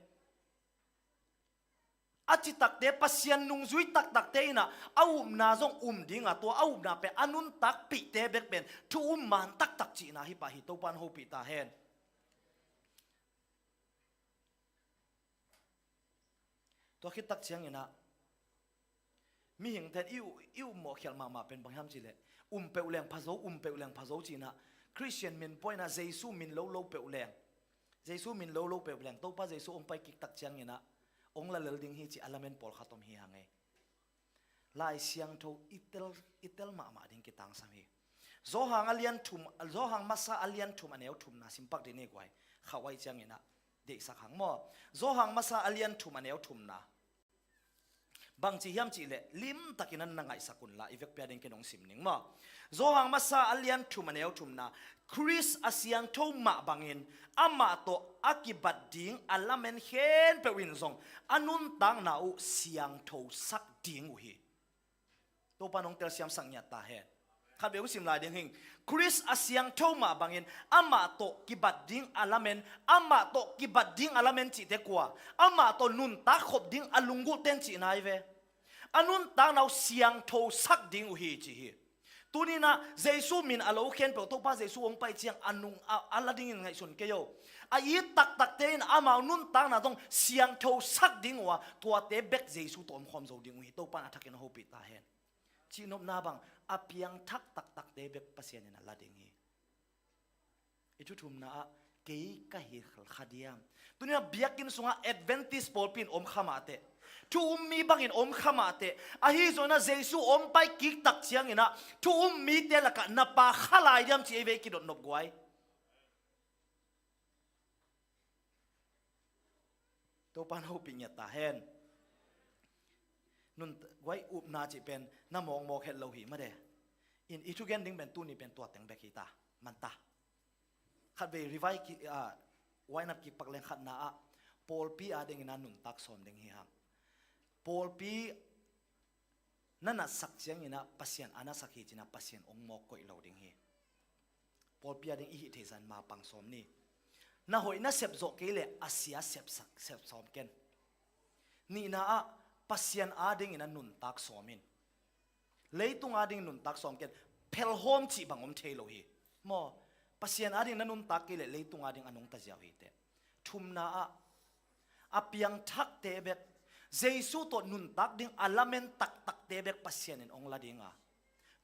A citakte, Pasian nungzui taktakte in ah a upna zong um ding a, tua a upna pen a nuntakpihte bek pen thu um man taktak cihna hi pah hi. Topa in hopih ta hen. Tua khit tak ciangin ah mihingte'n i u-, i upmawh khialh mahmah pen bang hiam cih leh, um peuh leng pha zo, um peuh leng pha zo ci-in ah, Khristian min pua in ah Jesu min lo lo peuh leng, Jesu min lo lo peuh leng, Topa Jesu hong pai kik tak ciangin ah hong la lel ding hi cih a lamen pawlkhat om hi hang ei. Lai Siangtho i tel, i tel mahmah ding kitangsam hi. Johan a lian thum, Johan masa a lian thum a neu thumna sim pak dih ni guai. Khauh ahih ciangin ah deihsak hang maw. Johan masa a lian thum a neu thumna. Bang ci hiam cih leh, limtakin na ngaihsak un la, i vekpi a ding ken hong sim ning maw. Johan masa a lian thum a neu thumna. Khrist a siangtho mah bangin amah tawh a kibat ding a lamen khempeuh in zong a nuntakna uh siangthosak ding uh hi. Topa in hong telsiamsak ngiat ta hen. Khatvei hong sim lai ding hing. Khrist a siangtho mah bangin amah tawh kibat ding a lamen, amah tawh kibat ding a lamen cihte kua, amah tawh nuntak khop ding a lunggulhten cihna hi ve. A nuntakna uh siangthosak ding uh hi ci hi. Tuni-in ah Jesu min a lo khempeuh Topa Jesu hong pai ciang a nung a, a la dingin ngaihsun kei o. A it taktakte in amau nuntakna zong siangthosak ding uh a, tuate bek Jesu tawh omkhawm zo ding uh hi. Topa in a thakin a hopih ta hen. Cihnopna bang, a piangthak taktakte bek Pasian in a la ding hi. I thu thumna ah, kei ka hi kha diam? Tuni-in ah biakinn sungah Adventist pawlpi in om kha mah teh, thu um mi bangin om kha mah teh, ahi zongin ah Jesu hong pai kik tak ciangin ah thu um mite lakah na pha kha lai diam cih ei ve, i kidot nop guai. Topa in hopih ngiat ta hen. Nun guai, upna cih pen na mawkmawk het lo hi mah de. In i thugen ding pen tuni pen tua teng bek hi ta, man ta. Khatvei revise ki, ah, wind up kik pak leng, khatna ah pawlpi adingin a nuntak sawm ding hi hang. Pawlpi na natsak ciangin ah Pasian a nasak hi ci-in ah Pasian hong mawk koih lo ding hi. Pawlpi ading i hih theih zah in ma pang sawm ni. Na hoih na sep zawh kei leh a sia sepsak, sep sawm ken. Nihna ah Pasian adingin a nuntak sawm in. Leitung adingin nuntak sawm ken. Phelhawm cih bang om thei lo hi. Maw, Pasian adingin na nuntak kei leh leitung ading a nungta ziau hi teh. Thumna ah, a piangthakte bek, Jesu tawh nuntak ding a lamen taktakte bek Pasian in hong la ding a,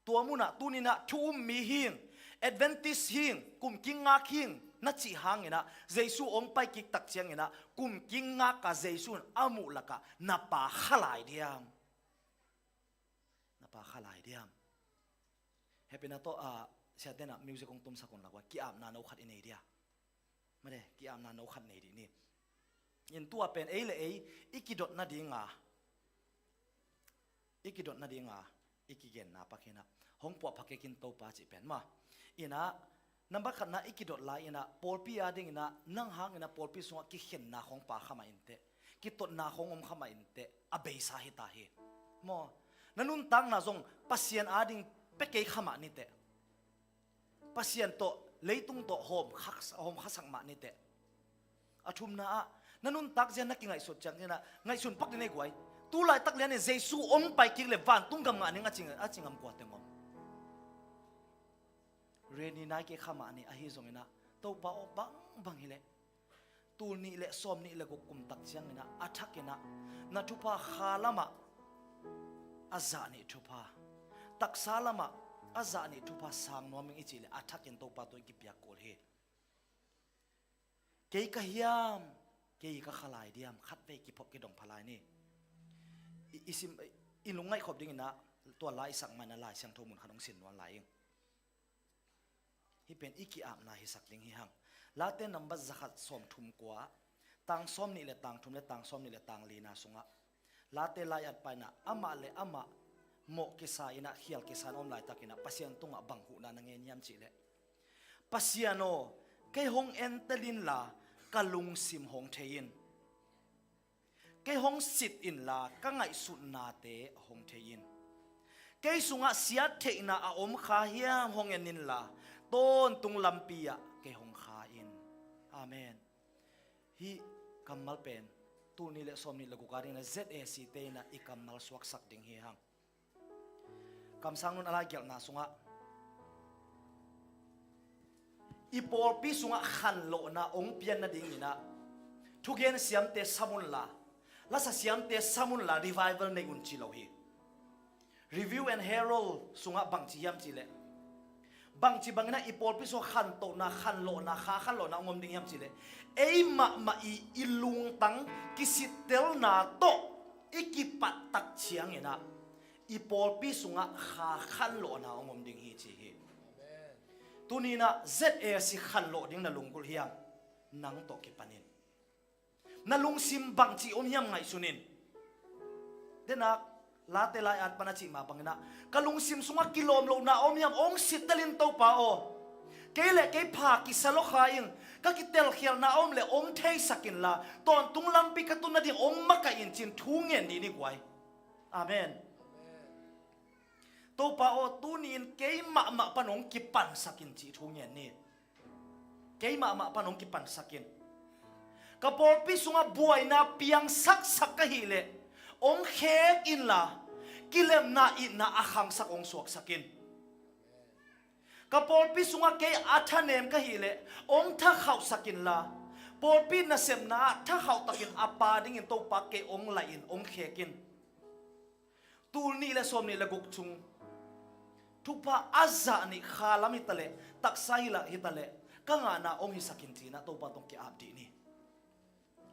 tua munah tuni-in ah thu um mi hing, Adventist hing, kumkik ngak hing, na cih hanginah Jesu hong pai kik tak cianginah kum kik ngaka Jesu in a muh lakah na pa kha lai diam? Na pa kha lai diam? Hehpihna tawh, ah, siate'n ah music hong tumsak un la guai, ki-apna no khat i nei dia. Mate, ki-apna no khat nei dih ni. In tua pen ei le ei i kidot nadinga, i kidot nadinga i kigenna pak inah hong puahpha kei kin Topa cih pen maw. Inah, nambat khatna i kidot lai inah pawlpi adinginah nang hanginah pawlpi sungah kikhenna khawng pha kha mah inteh, kitotna khawng om kha mah inteh, a beisa hi ta hi. Maw, na nuntakna zong Pasian ading pia kei kha mah niteh. Pasian tawh, leitung tawh hawm kha, hawm khasak mah niteh. A thumna ah, na nuntak zia na kingaihsut cianginah ngaihsun pak dih nei guai. Tu laitak lianin Jesu hong pai kik le vantung gam ngah ning a ci, a ci ngam kua teng om? Reni nai kei kha mah ni, ahi zonginah Topa aw, bangbang hileh tul nih le sawm nih le guk kum tak cianginah a thakinah na thupha kha lamah a zah nih thupha, taksa lamah a zah nih thupha sang nuam ing i cih le a thakin Topa tawh i kipiak kul hi. Kei ka hiam? Kei ka kha lai diam? Khatvei kiphawk kidong pha lai ni. I, i sim, i lungngaih khop dinginah tua la i sak mah inah Lai Siangtho mun khat hong sin nuam lai ing. Hih pen i ki-apna hisak ding hi hang. Late nambat zakhat sawmthum kua, tang sawm nih le tang thum le tang sawm nih le tang lina sungah Late lai-at pa inah amah le amah mawh kisa inah khial kisa in a om laitakinah Pasian tungah bang huhna na ngen hiam cihleh, Pasian aw, kei hong entel inla ka lungsim hong thei in. Kei hong sit inla ka ngaihsutnate hong thei in. Kei sungah siattheihna a om kha hiam hong en inla tawntung lampi ah kei hong kha in. Amen. Hih kammal pen tul nih le sawm nih le guk a dingin a Z A C te inah i kammal suaksak ding hi hang. Kamsang nun a lai gelhna sungah i pawlpi sungah khanlawhna hong pian nadinginah thugen siamte sam unla, lasa siamte sam unla revival nei un ci lo hi. Review and Herald sungah bangci hiam cihleh, bangci banginah i pawlpi sungah khantohna, khanlawhna, kha khanlawhna hong om ding hiam cihleh, ei mahmah i, i lungtang kisittelna tawh i kipat tak cianginah i pawlpi sungah kha khanlawhna hong om ding hi ci hi. Tuninah Z A C khanlawh ding na lunggulh hiam? Nang tawh kipanin na lungsim bangci om hiam ngaihsun in. Denak Late lai-at pan a cih mah banginah ka lungsim sungah kilawm lohna om hiam? Hong sittel in Topa aw. Kei le kei pha kisa lo kha ing. Ka kitelkhialhna a om le hong theisak inla tawntung lampi ka tun nading hong makaih in cin thu ngen dih ni guai. Amen. Topa aw, tuni-in kei mahmah pan hong kipansak in cih thu ngen ni. Kei mahmah pan hong kipansak in. Ka pawlpi sungah buaina piangsaksak ka hih leh hong khek inla kilemna itna a khangsak hong suaksak in. Ka pawlpi sungah kei a thanem ka hih leh hong thakhauhsak inla pawlpi nasepna ah thakhauh takin a pa dingin Topa kei hong laih in hong khek in. Tul nih le sawm nih le guk cung thupha a zah nih kha lam hitaleh, taksa hi lah hitaleh, ka ngahna hong hisak in cinah Topa tawh ki-ap dih ni.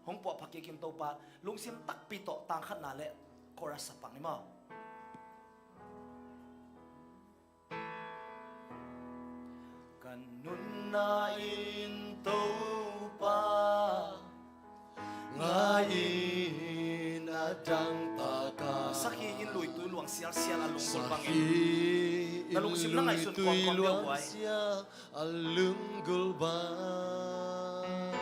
Hong puahpha kik in Topa, lungsim takpi tawh tang khatna le chorus a pang ni maw. Ka nunna in Topa ngai in a dangtaka, sakhi in luitui luang sialsial a lunggulh bangin na lungsim na ngaihsun kawmkawm deuh buai. A lunggulh bang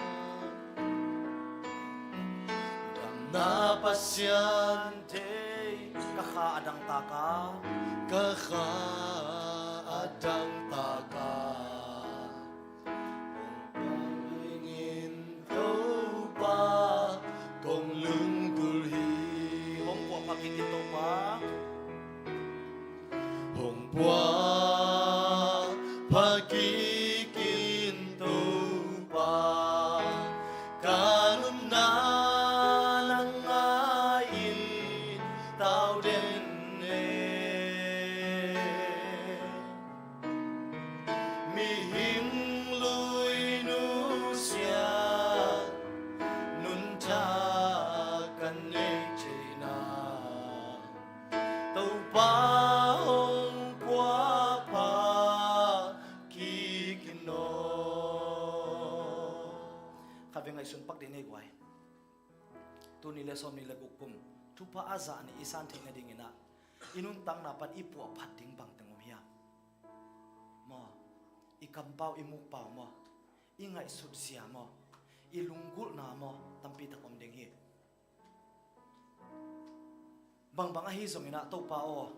damna Pasian thei. Ka kha a dangtaka, ka kha a dangtaka, hong pha kik in Topa kong lunggulh hi. Hong puahpha kik in Topa. Hong puahpha kik in Topa, ka nunna nang ngai in tau den e. Tul nih le sawmnih le guk kum thupha a zah nih i san theih nadingin ah i nuntakna pan i puahphat ding bangteng om hiam? Maw, i kampau, i mukpau maw, i ngaihsutzia maw, i lunggulhna maw, tampi tak om ding hi. Bangbang ahi zongin ah Topa aw,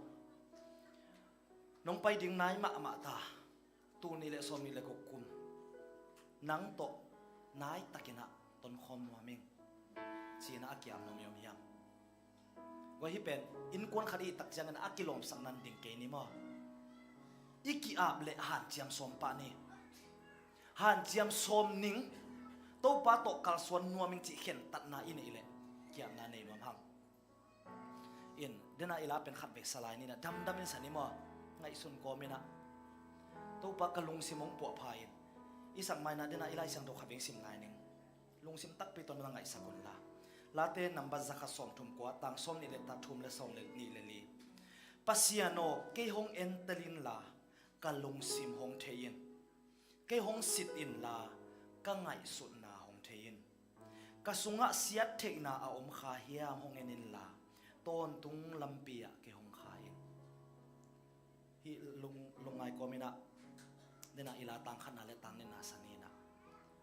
nong pai ding nai mahmah ta, tul nih le sawmnih le guk kum nang tawh nai takin ah tonkhawm nuam ing, ci-in ah a ki-ap nuam i om hiam? Guai, hih pen innkuan khat i hih tak ciangin a kilawmsak nan ding kei ni maw. I ki-ap leh hanciam sawm pah ni. Hanciam sawm ning, Topa tawh kalsuan nuam ing cih khentatna i neih leh ki-apna nei nuam hang. In, dena i la pen khatvei sa lai ni in ah, damdam in sa ni maw. Ngaihsun kawm in ah, Topa, ka lungsim hong puahpha in, i sak ma in ah, dena i Lai Siangtho khatvei sim lai ning. Lungsim takpi tawh na ngaihsak un la. Late number za khat sawmthum kua, tang sawmnih le thum le sawm le nih le li. Pasian aw, kei hong entel inla, ka lungsim hong thei in. Kei hong sit inla, ka ngaihsutna hong thei in. Ka sungah siattheihna a om kha hiam hong en inla, tawntung lampi ah kei hong kha in. Hih lung, lungngai kawm in ah, dena i la tang khatna le tang nihna sa ni in ah.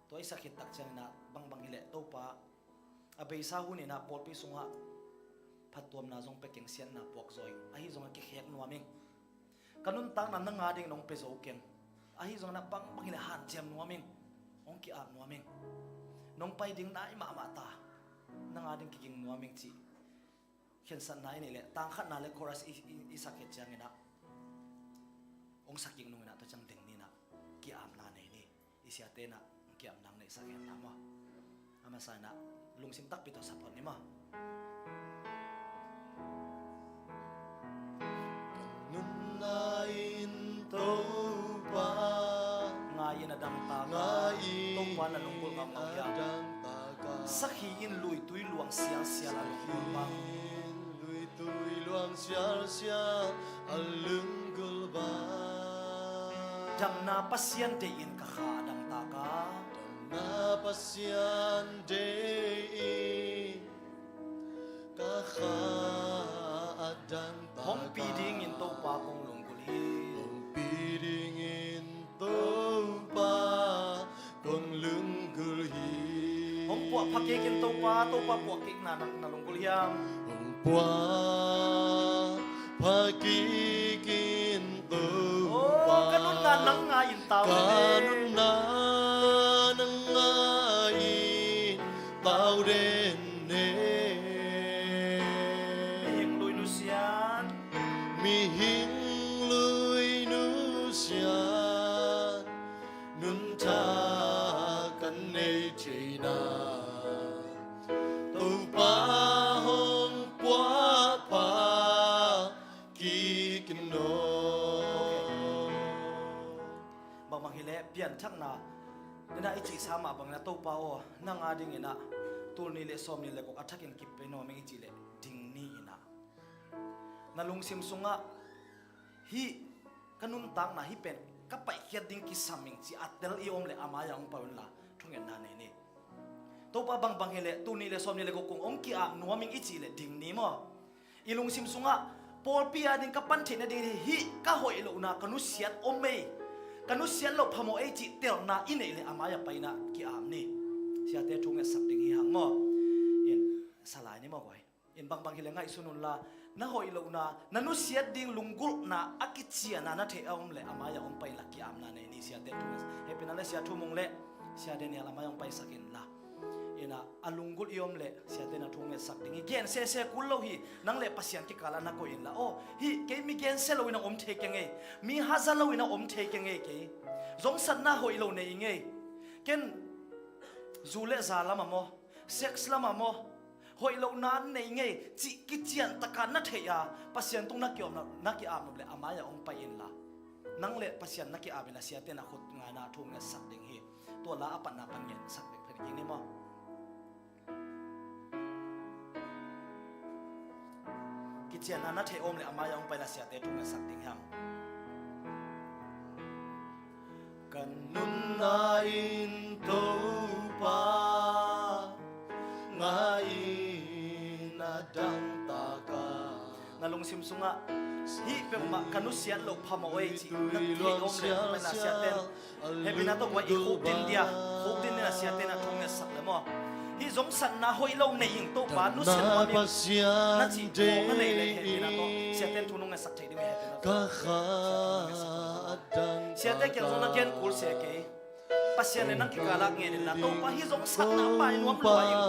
Tua i sak khit tak ciangin ah, bangbang hi leh Topa, a beisa hun in ah pawlpi sungah phattuamna zong pia keng, siatna puak zaw ing. Ahi zongin kikhek nuam ing. Ka nuntakna nang a dingin hong pia zo keng. Ahi zongin ah bangbang hi leh hanciam nuam ing. Hong ki-ap nuam ing. Nong pai ding nai mahmah ta, nang a ding kiging nuam ing cih khensatna i neih leh, tang khatna le chorus i, i, i sak khit ciangin ah, hong sak kik nung in ah tua ciang ding ni in ah, ki-apna nei ni. I siate in ah ki-apna hong neihsak hen la maw. A masa in ah lungsim takpi tawh sa phot ni maw. Ka nunna in Topa, ngai in a dangtak a, ngai in Topa na lunggulh ngamngamh hiam? A dangtak a. Sakhi in luitui luang sialsial a lunggulh bang. Sakhi in luitui luang sialsial a lunggulh bang. Damna Pasian deih in ka kha a dangtak a. Damna Pasian deih in ka kha a dangtak a. Hong pi dingin Topa kong lunggulh hi. Hong pi dingin Topa kong lunggulh hi. Hong puahpha kik in Topa, Topa puah kikna na, na lunggulh hiam? Hong puahpha kik in Topa. Oh, ka nunna nang ngai in tau den e. Ka nunna nang ngai in tau den e. Mihing lui nusiat, mihing lui nusiat, nuntak kan nei theihna, Topa hong puahpha kik in aw. Bangbang hi leh pianthakna, dena i cihsa mah bangin ah, Topa aw, nang a dingin ah tul nih le sawmnih le guk a thakin kipia nuam ing i cih leh ding ni in ah, na lungsim sungah hih ka nuntakna hih pen ka paihkhiat ding kisam ing ci a tel i om leh a mai-ah hong pai unla thungetna nei ni. Topa, bangbang hi leh tul nih le sawmnih le guk kung hong ki-ap nuam ing i cih leh ding ni maw. I lungsim sungah pawlpi a ding ka pan theih nading hi, hih ka hoih lohna ka nusiat om ei, ka nusiat loh phamawh ei cih telna i neih leh a mai-ah pai in ah ki-ap ni. Siate thu ngetsak ding hi hang maw. In, sa lai ni maw guai. In, bangbang hi leh ngaihsun unla, na hoih lohna, na nusiat ding lunggulhna a kician a na theih a om leh a mai-ah hong pai inla ki-apna nei ni. Siate thu ngetsak. Hehpihna le Sia Thu Mung le Sia Daniel a mai-ah hong paisak inla. In ah, a lunggulh i om leh siate in ah thu ngetsak ding hi. Gen sese kul lo hi. Nang le Pasian kikal ah na koih inla, aw, hih kei mi gensia lo in ah om thei keng ei, mi haza lo in ah om thei keng ei, kei zongsatna hoih lo nei ing ei. Ken zu le za lam ah maw, sex lam ah maw, hoih lohna nei ngei cih kician taka na theih a, Pasian tung na ki-ap nop, na ki-ap nop leh a mai-ah hong pai inla, nang le Pasian na ki-ap inla, siate in ah khut ngaina thu ngetsak ding hi. Tua la a patna pan ngetsak ding phen kik ni maw. Kicianna na theih om leh a mai-ah hong pai inla, siate thu ngetsak ding hiam? Ka nunna in Topa ngai in Na lungsim sungah hih peuhmah ka nusiat loh phamawh ei cih na theih om leh, hong pai na siate'n hehpihna tawh guai i khukdin dia, khukdin ding a siate'n a thu ngetsak le maw. Hih zongsatna hoih lo nei ing Topa, nusiat nuam ing na cih phawk na neih leh hehpihna tawh siate'n thu nong ngetsak thei ding hi hehpihna tawh. Siate kiang zong na gen kul se kei. Pasian le nang kikal ah ngen inla, Topa hih zongsatna pai nuam lua ing.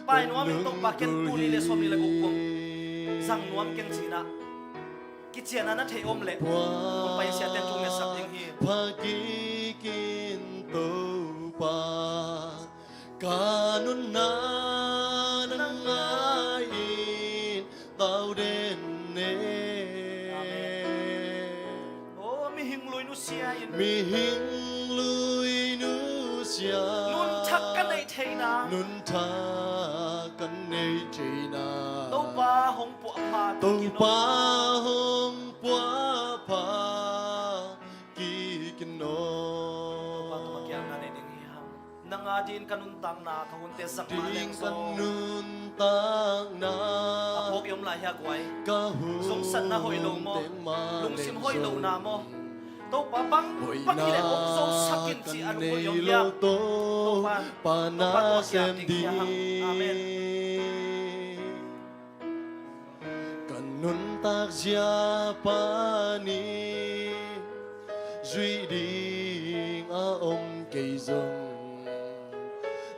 Pai nuam ing Topa, ken tul nih le sawmnih le guk kum zang nuam keng ci-in ah kician a na theih om leh, hong pai in siate'n thu ngetsak ding hi. Pha kik in Topa, ka nunna na ngai-in tau den e. Amen. Oh, mihing lui nusia in, mihing lui nusia, nun thak ka neih theihna, nun thak ka neih theihna, Topa hong puahpha kik in aw. Topa hong puahpha kik in aw. Topa tungah kiamna nei ding hi hang. Nang a dingin ka nuntakna, ka hunte zang mah leng zong, ka nuntakna a phawk i om lai hia guai? Ka hunte mah leng zong, zongsatna hoih lo maw, lungsim hoih lohna maw, Topa bang bang hi leh hong zosak in cih a lunggulh i om hiam? Topa, Topa tawh kiam ding hi hang. Amen. Ka nuntak zia pan in zuih ding a om kei zong,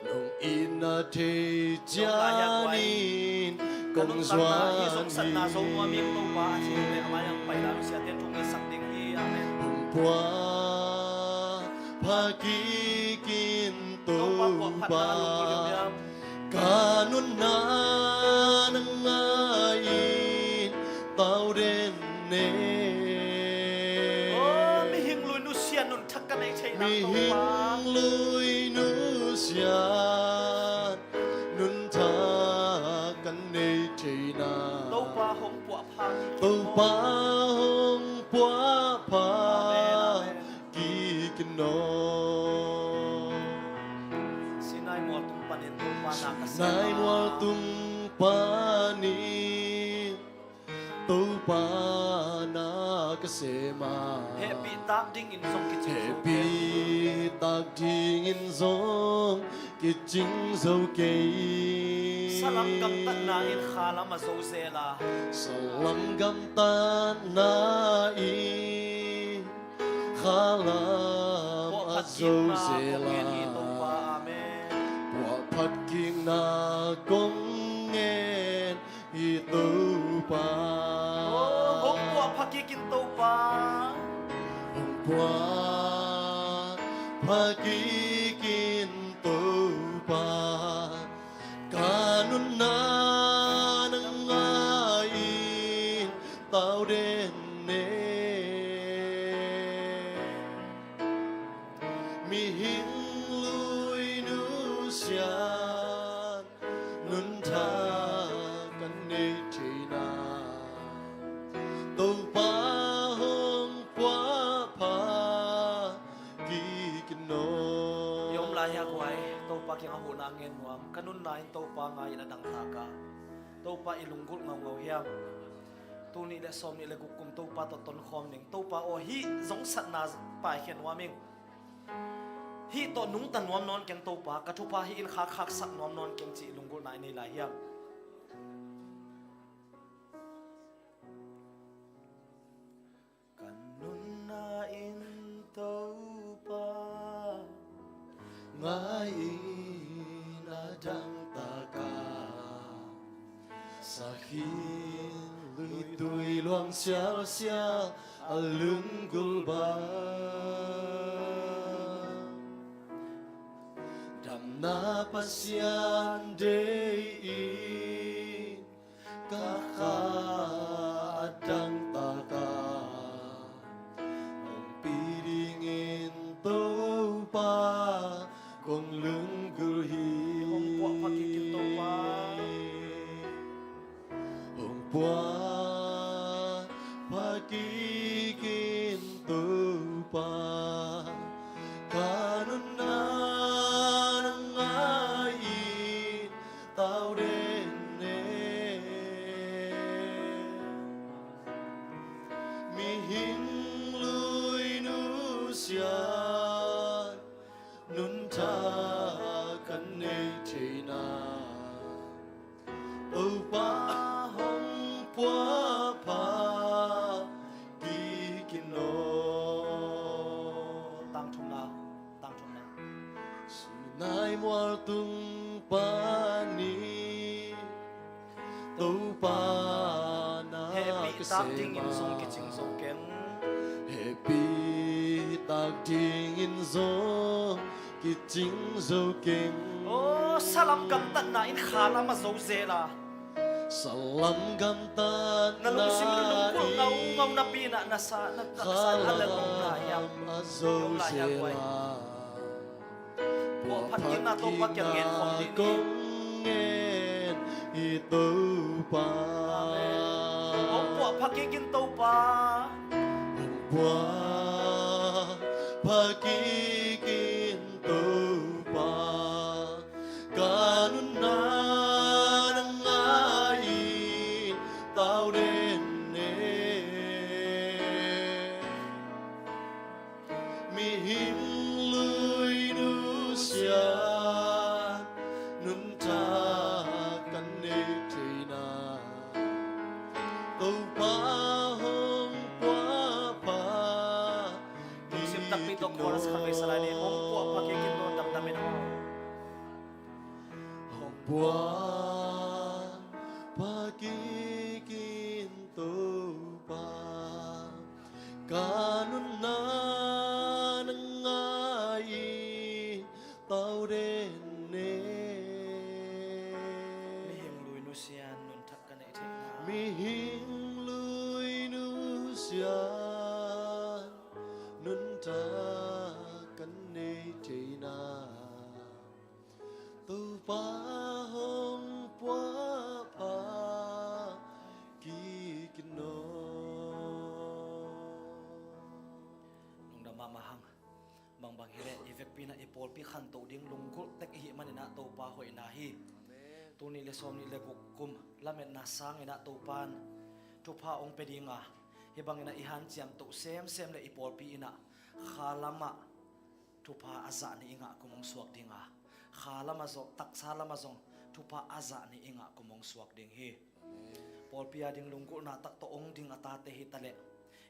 nong itna thei ciangin kong zuan hi. Ka nuntakna hih zongsatna zo nuam ing Topa, a ci leh a mai-ah hong pai lai uh siate'n thu ngetsak ding hi. Amen. Hong puahpha kik in Topa, ka nunna na ngai-in tau den e. Oh, mihing lui nusia, nun thak ka neih theihna, Topa, mihing lui nusia, nun thak ka neih theihna, Topa hong puahpha kik in, Topa hong puahpha kik in aw. Amen, amen. Sinai mual tung panin Topa na ka sem a, Sinai mual tung panin Topa na ka sem a, hehpih tak dingin zong kicing zo kei, hehpih tak dingin zong kicing zo kei. Salam gamtatna in khalam a zo zel a, salam gamtatna in khalam a zo zel a, puahphat kikna kong ngen hi Topa. Amen. Puahphat kikna kong ngen hi Topa. Oh, hong puahpha kik in Topa. Hong puahpha kik in Topa, ka nunna na ngai-in tau den e. Mihing lui nusia, nun thak ka neih theihna, Topa hong puahpha kik in aw. I om lai hia guai, Topa kiangah huhna ngen nuam, ka nunna in Topa ngai-in a dangtak a, Topa i lunggulh ngaungau hiam? Tul nih le sawmnih le guk kum Topa tawh tonkhawm ning. Topa aw, hih zongsatna paikhia nuam ing. Hih tawh nungta nuam nawn keng Topa, ka thupha hih in khakkhaksak nuam nawn keng cih lunggulhna i nei lai hiam? Ka nunna in Topa ngai-in a dangtak a, sakhi luitui luang sialsial a lunggulh bang, damna Pasian deih-in ka kha a dangtak a, ompih dingin Topa kong lunggulh hi. Hong puahpha kik in Topa. Hong puahpha kik in Topa, ka nunna na ngai-in tau den e. Topa hong puahpha kik in aw. Tang thumna, tang thumna. Sinai mual tung panin Topa na hehpih tak dingin zong kicing zo keng. Hehpih tak dingin zong kicing zo keng. Aw, salam gamtatna in khalam a zo zel a. Salam gamtatna na lungsim lunggulhna uh ngauna pinah na sa na taksa na lel om lai hiam? Khalam a zo zel a. Puahpha kikna Topa kiang ngen khawm dih ni. Kong ngen hi Topa. Amen. Hong puahpha kik in Topa. Hong puahpha kik in Topa. Ka nunna na ngai-in tau den e. Mihing lui nusia nuntak kan nei theihna Topa hong puahpha. Lungsim takpi tawh chorus khat vei sa lai ni. Hong puahpha kik in Topa, damdam in aw. Hong puahpha kik in Topa. Ka nunna na ngai-in tau den e. Mihing lui nusia nuntak kan nei theihna. Mihing lui nusia nuntak kan nei theihna. Topa hong puahpha kik in aw. Lungdam mahmah hang. Bangbang hileh i vekpi in ah i pawlpi khantoh ding lunggulh tek i hih manin ah Topa hoihna hi. Amen. Tul nih le sawmnih le guk kum lametna sangin ah Topa in thupha hong pia ding a, hih bangin ah i hanciam toh semsem le i pawlpi in ah khalam ah thupha a zah nih i ngah kum hong suak ding a, khalam ah zong, taksa lam ah zong thupha a zah nih i ngah kum hong suak ding hi. Amen. Pawlpi a ding lunggulhna tak tawh hong ding a tate hi taleh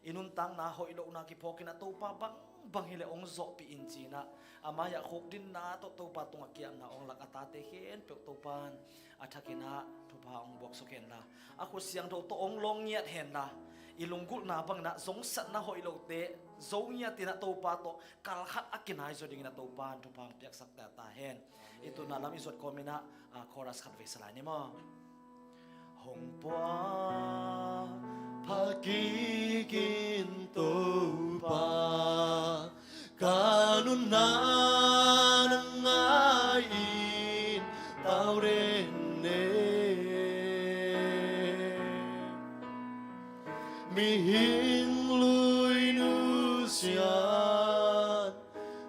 i nuntakna hoih lohna kiphawk in ah Topa bangbang hileh hong zawhpih in ci-in ah a mai-ah khukdinna tawh Topa tungah ki-apna hong lak a tate khempeuh Topa in a thakin ah thupha hong buaksuk hen la, a khut siangtho tawh hong lawng ngiat hen la, i lunggulhna bangin ah zongsatna hoih lohte zo ngiat in ah Topa tawh kalkhat a kinai zaw dingin ah Topa in thupha hong piaksak ta ta hen. Amen. I tunna lam i zuat kawmin ah, ah, chorus khat vei sa lai ni maw. Hong puahpha kik in Topa, ka nunna na ngai-in tau den e. Mihing lui nusia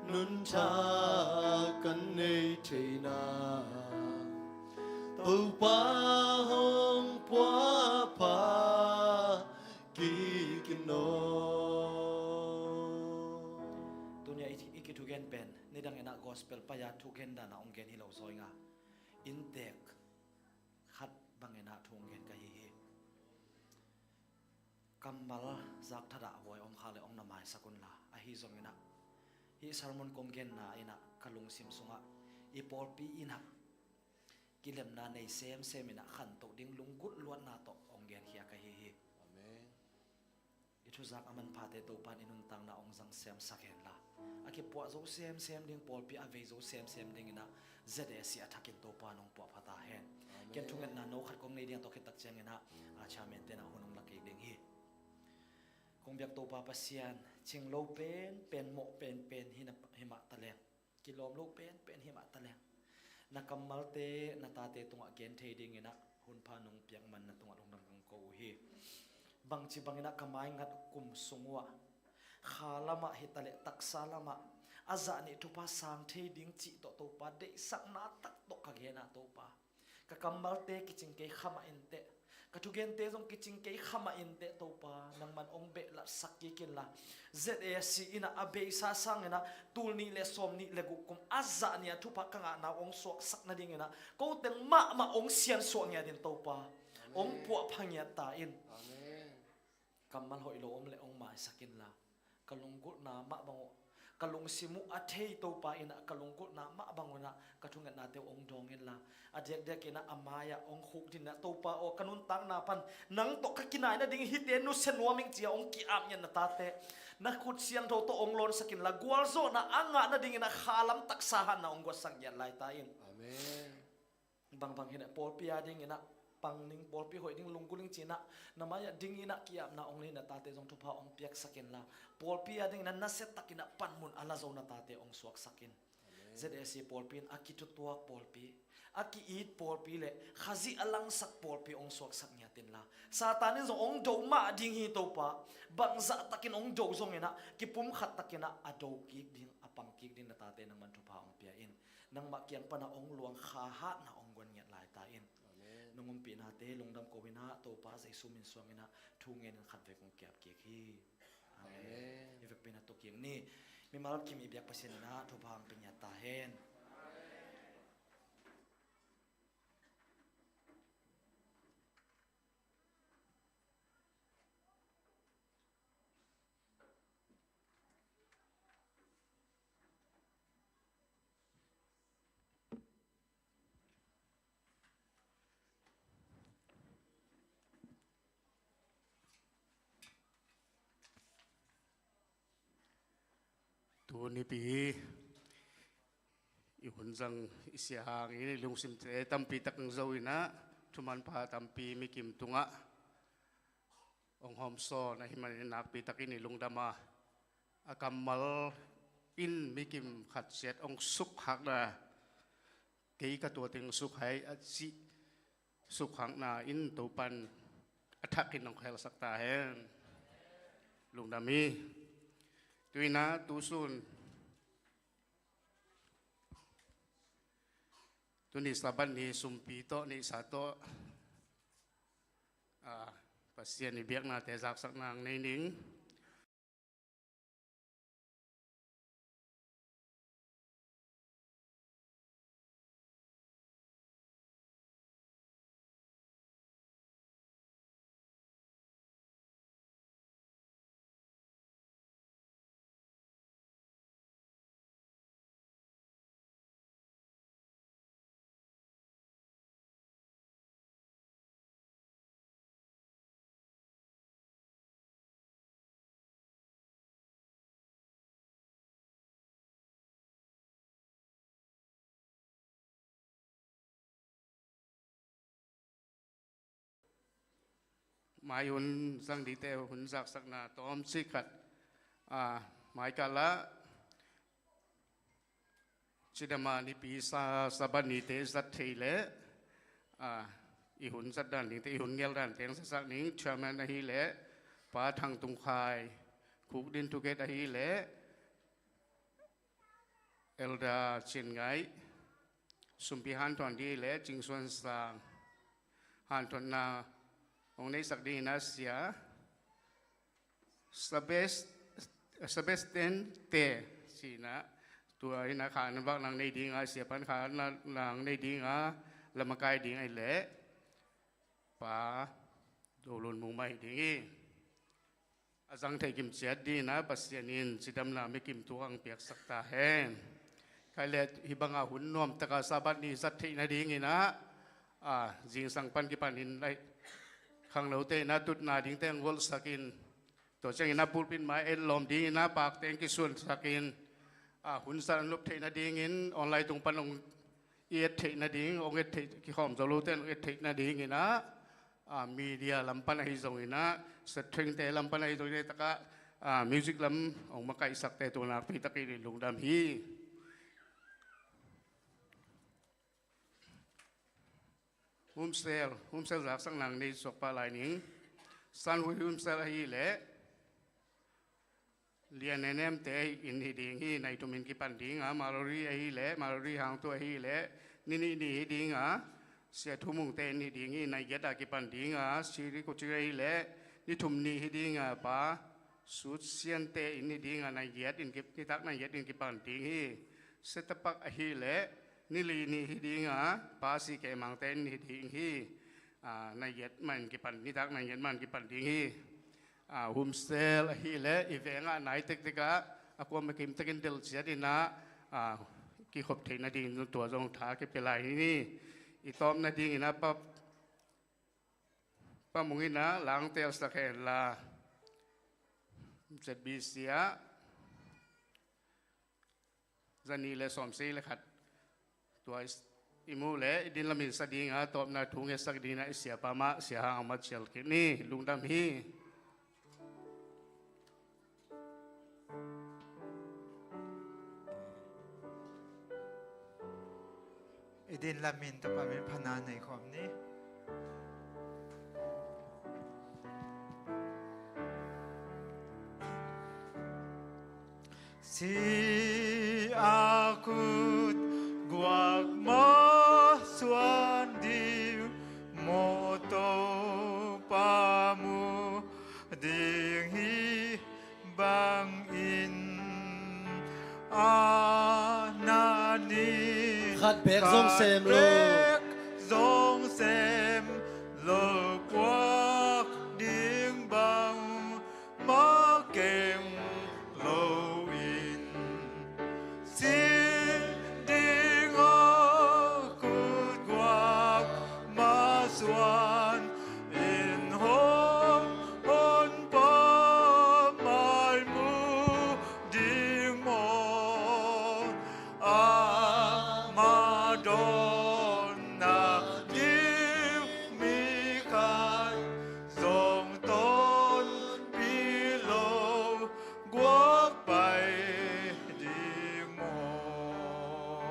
nuntak kan nei theihna Topa hong puahpha kik in aw. Tuni-a i, i kithugen pen nidang in ah gospel pai-a thugen dan a hong gen hi lo zaw ing a, inntek khat bangin ah thu hong gen ka hi hi. Kammal zakthat ah huai om kha leh hong na maisak un la, ahi zongin ah hih sermon kong genna in ah ka lungsim sungah i pawlpi in ah kilemna nei semsem in ah khantoh ding lunggulh luatna tawh hong genkhia ka hi hi. Amen. I thuzak a manphate Topa in i nuntakna hong zang semsak hen la, a kipuah zo semsem ding, pawlpi a vei zo semsem dingin ah Z A C a thakin Topa in hong puahpha ta hen. Amen. Ken thungetna no khat kong nei ding a, tua khit tak ciangin ah, a chairman-te in ah hun hong la kik ding hi. Kong biak Topa Pasian, cing lo penpen, mawh penpen hi na, hi mah taleng, kilawm lo penpen hi mah taleng, na kammalte na tate tungah gen thei dingin ah hun pha nong piak man na tungah lungdam kong ko uh hi. Bangci bangin ah ka maingat kum sung uh ah, khalam ah hi taleh taksa lam ah a zah nih thupha sang thei ding cih tawh Topa, deihsakna tak tawh ka gen ah Topa, ka kammalte kicing kei kha mah inteh, Ka thugente zong kicing kei kha mah inteh Topa, nangman hong behlatsak kik inla, Z A C in ah a beisa sangin ah tul nih le sawm nih le guk kum a zah nih ah thupha ka ngahna uh hong suaksak nadingin ah ko teng mahmah hong siansuah ngiat in Topa, hong puahpha ngiat ta in. Amen. Kammal hoih lo om leh hong maisak inla, ka lunggulhna mah bang uh, ka lungsim uh a thei Topa in ah ka lunggulhna mah bang un ah ka thungetnate uh hong dawng inla, a diakdiakin ah a mai-ah hong khukdin ah Topa aw, ka nuntakna pan nang tawh ka kinai nading hihte nusia nuam ing ci-a hong ki-ap ngiat na tate, na khut siangtho tawh hong lawnsak inla, gualzawhna a ngah nadingin ah khalam taksa hatna hong guatsak ngiat lai ta in. Amen. Bangbang hi leh pawlpi a dingin ah pang ning, pawlpi hoih ding lunggulh ing ci-in ah na mai-ah dingin ah ki-apna hong nei na tate zong thupha hong piaksak inla, pawlpi a dingin ah nasiatakin ah panmun a la zo na tate hong suaksak in. Amen. Z A C pawlpi in a kithutuak pawlpi, a ki-it pawlpi le Khazih a langsak pawlpi hong suaksak ngiat inla, Satan in zong hong do mah ding hi Topa, bangzahtakin hong do zongin ah kipumkhat takin ah a do kik ding, a pang kik ding na tate nangman thupha hong pia in. Nangmah kiang pan ah hong luang kha hatna hong guan ngiat lai ta in. Amen. Nong ompihnate lungdam ko in ah Topa Jesu min suangin ah thu ngenin khatvei kong ki-ap kik hi. Amen. Amen. I vekpi in ah tu kik ni. Mimal kim i biak Pasian in ah thupha hong pia ngiat ta hen. Tu nipi i hun zang i sia hangin i lungsimte tampi tak hong zo in ah, thumanpha tampi mikim tungah hong hawmsawn ahih manin nakpi takin i lungdam a, a kammal in mikim khat ciat hong sukhakna, kei ka tua teng sukha hi a cih sukhakna in Topan a thakin hong khelsak ta hen. Lungdam hi. Tu in ah tu sun, tuni Sabbath ni sumpi tawh, nihsa tawh, a, Pasian i biaknate zaksak nang nei ning. Mai hun zang dingte hun zaksakna tawmcik khat, a, mai kal ah cidam a nipi sa, Sabbath nite zat theih leh, a, i hun zat dan dingte, i hun gel dan teng zatsak ning. Chairman ahih leh Pa Thang Tung Khai, Khuk Din Thukhet ahih leh Elder Cin Ngai, sumpi hanthawn ding leh Cing Suan Sang, hanthawnna hong neihsak dingin a sia Sabes-, Sebastian Te, sina, tua in a khan vak nang nei ding a, sia pan khan nang nei ding a, lamakai ding ahih leh Pa Do Lun Mung mah hi ding hi. A zang thei kim ciat dingin a Pasian in cidamna mikim tuk hong piaksak ta hen. Kei leh hih banga hun nuamtaka Sabbath ni zat theih nadingin a, a, zingsang pan kipanin lai khangnote in a tutna dingte hong golhsak in, tua ciangin a pulpit mai etlawm dingin a pakte hong kisuansak in, a, hun zat a nop theih nadingin online tung pan hong i et theih nading, hong et theih, kikhawm zo lote hong et theih nadingin a, a, media lam pan ahi zongin a, setringte lam pan ahi zongin a, takah, a, music lam hong makaihsakte tua nakpi takin i lungdam hi. Humsel, humsel zaksak nang nei suak pah lai ning. Sanhui humsel ahih leh Lian Nenem te in hi ding hi, nai thum in kipan ding a, Mallory ahih leh, Mallory Hangtu ahih leh, ni nih ni hi ding a, Sia Thu Mung te in hi ding hi, nai giat a kipan ding a, Siri Kuching ahih leh ni thum ni hi ding a, Pa Sut Sian te in hi ding a, nai giat in ki-, nitak nai giat in kipan ding hi. Sia Tapak ahih leh ni li ni hi ding a, Pa Si Keh Mang te in hi ding hi. A, nai giat man kipan, nitak nai giat man kipan ding hi. A, Humsel ahih leh i veng ah nai tektek ah a kuamah kim takin delh ciat in ah, a, kikhop theih nading tua zong thu kipia lai ni. I tawpna ding in ah Pa, Pa Mung in ah lang teel sak hen la, Z B C ah za nih le sawmsagih le khat. Tua i s-, i muh leh i din lamin sa ding a, tawpna thu ngetsak ding a i siapa mah Sia Hang Amat Cial Khin ni. Lungdam hi. I din lamin tapa min phana nei khawm ni. Sia khut guak masuan ding mawtaw pa mu ding hi bangin a na ni khat bek zong sem lo. Khat bek zong sem lo guak ding bang mah keng lo in si ding a khut guak masuan in hong hon pa mai mu ding maw a ma dawn nak ding mi khat zong tawnpi lo guak pai ding maw.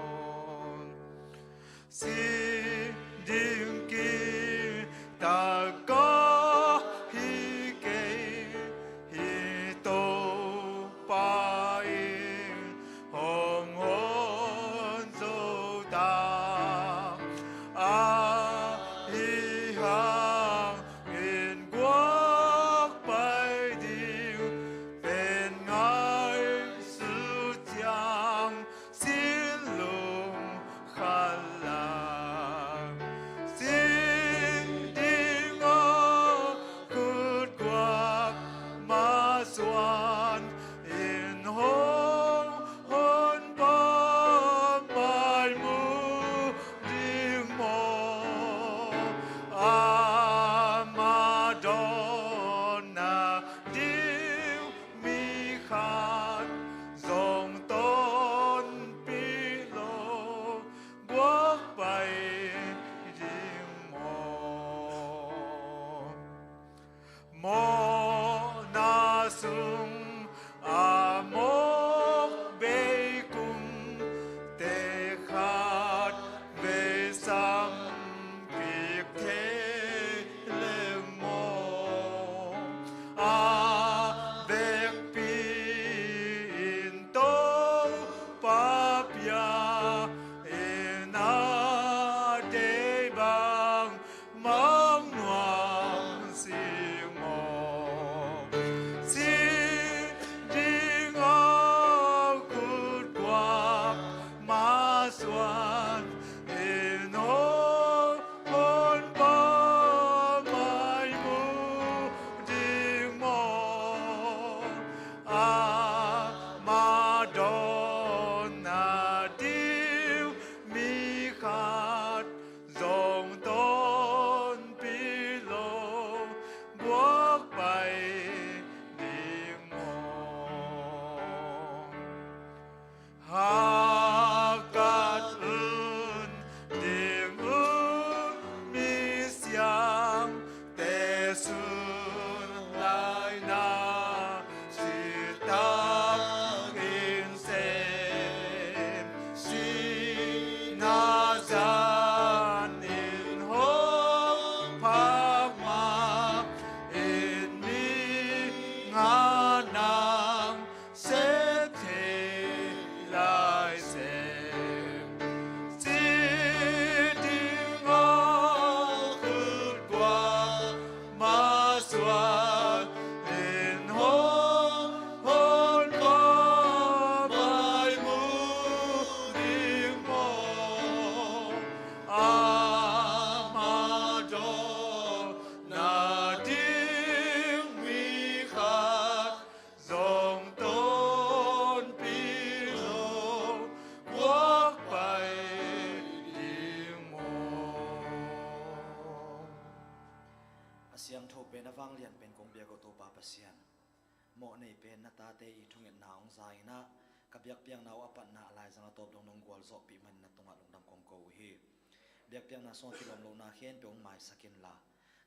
Si ding ki taka hi kei hi Topa in hong hon zo ta. Ahi hang in guak pai ding pen ngaihsut ciang sin lung khat la. Sin ding a khut guak masuan in hong hon pa mai mu ding maw a Siangtho pen a vanglian pen kong biak uh Topa Pasian, mawhnei pen na tate i thungetna hong za in ah, ka biakpiakna uh a patna a laizang a tawp dong nong gualzawhpih manin na tungah lungdam kong ko uh hi. Biakpiakna sungah kilawm lohna khempeuh hong maisak inla,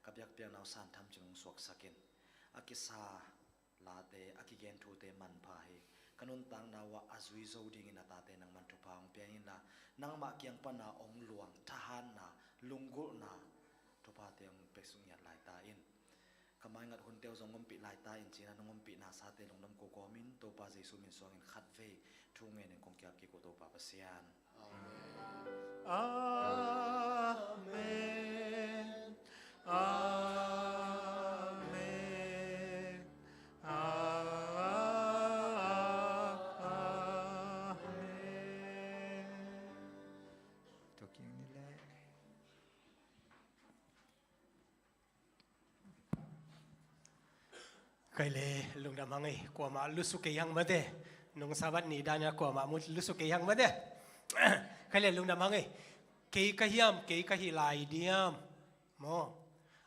ka biakpiakna uh san tham cin hong suaksak in. A kisa late, a kigen thute manpha hi. Ka nuntakna uh ah a zui zo dingin a tate nangman thupha hong pia inla, nangmah kiang pana hong luang thahatna, lunggulhna, thuphate hong pia suk ngiat lai ta in. Ka maingat hunte uh zong ompih lai ta in, ci-in ah nong ompihna sate lungdam ko kawmin Topa Jesu min suangin khatvei thu ngenin kong kiap kik uh Topa Pasian. Amen. Amen. Amen. Amen. Tua kiang ni le. Kei le lungdam hang ei, kuamah lusu kei hang mate. Nung Sabbath ni dan a kuamah mu lusu kei hang mate. Kei le lungdam hang ei. Kei ka hiam, kei ka hih lai diam? Maw.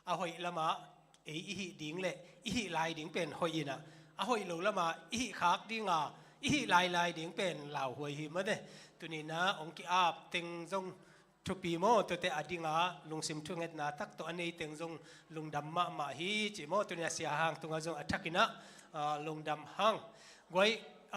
A hoih lamah ei i hih ding le i hih lai ding pen hoih in ah, a hoih lo lamah i hih khak ding a, i hih lailai ding pen lauhuai hi mate. Tuni-in ah hong ki-ap teng zong thupi maw, tuate a ding a lungsim thungetna tak tawh a nei teng zong lungdam mahmah hi ci maw. Tuni-in ah Sia Hang tungah zong a thakin ah, ah, lungdam hang. Guai,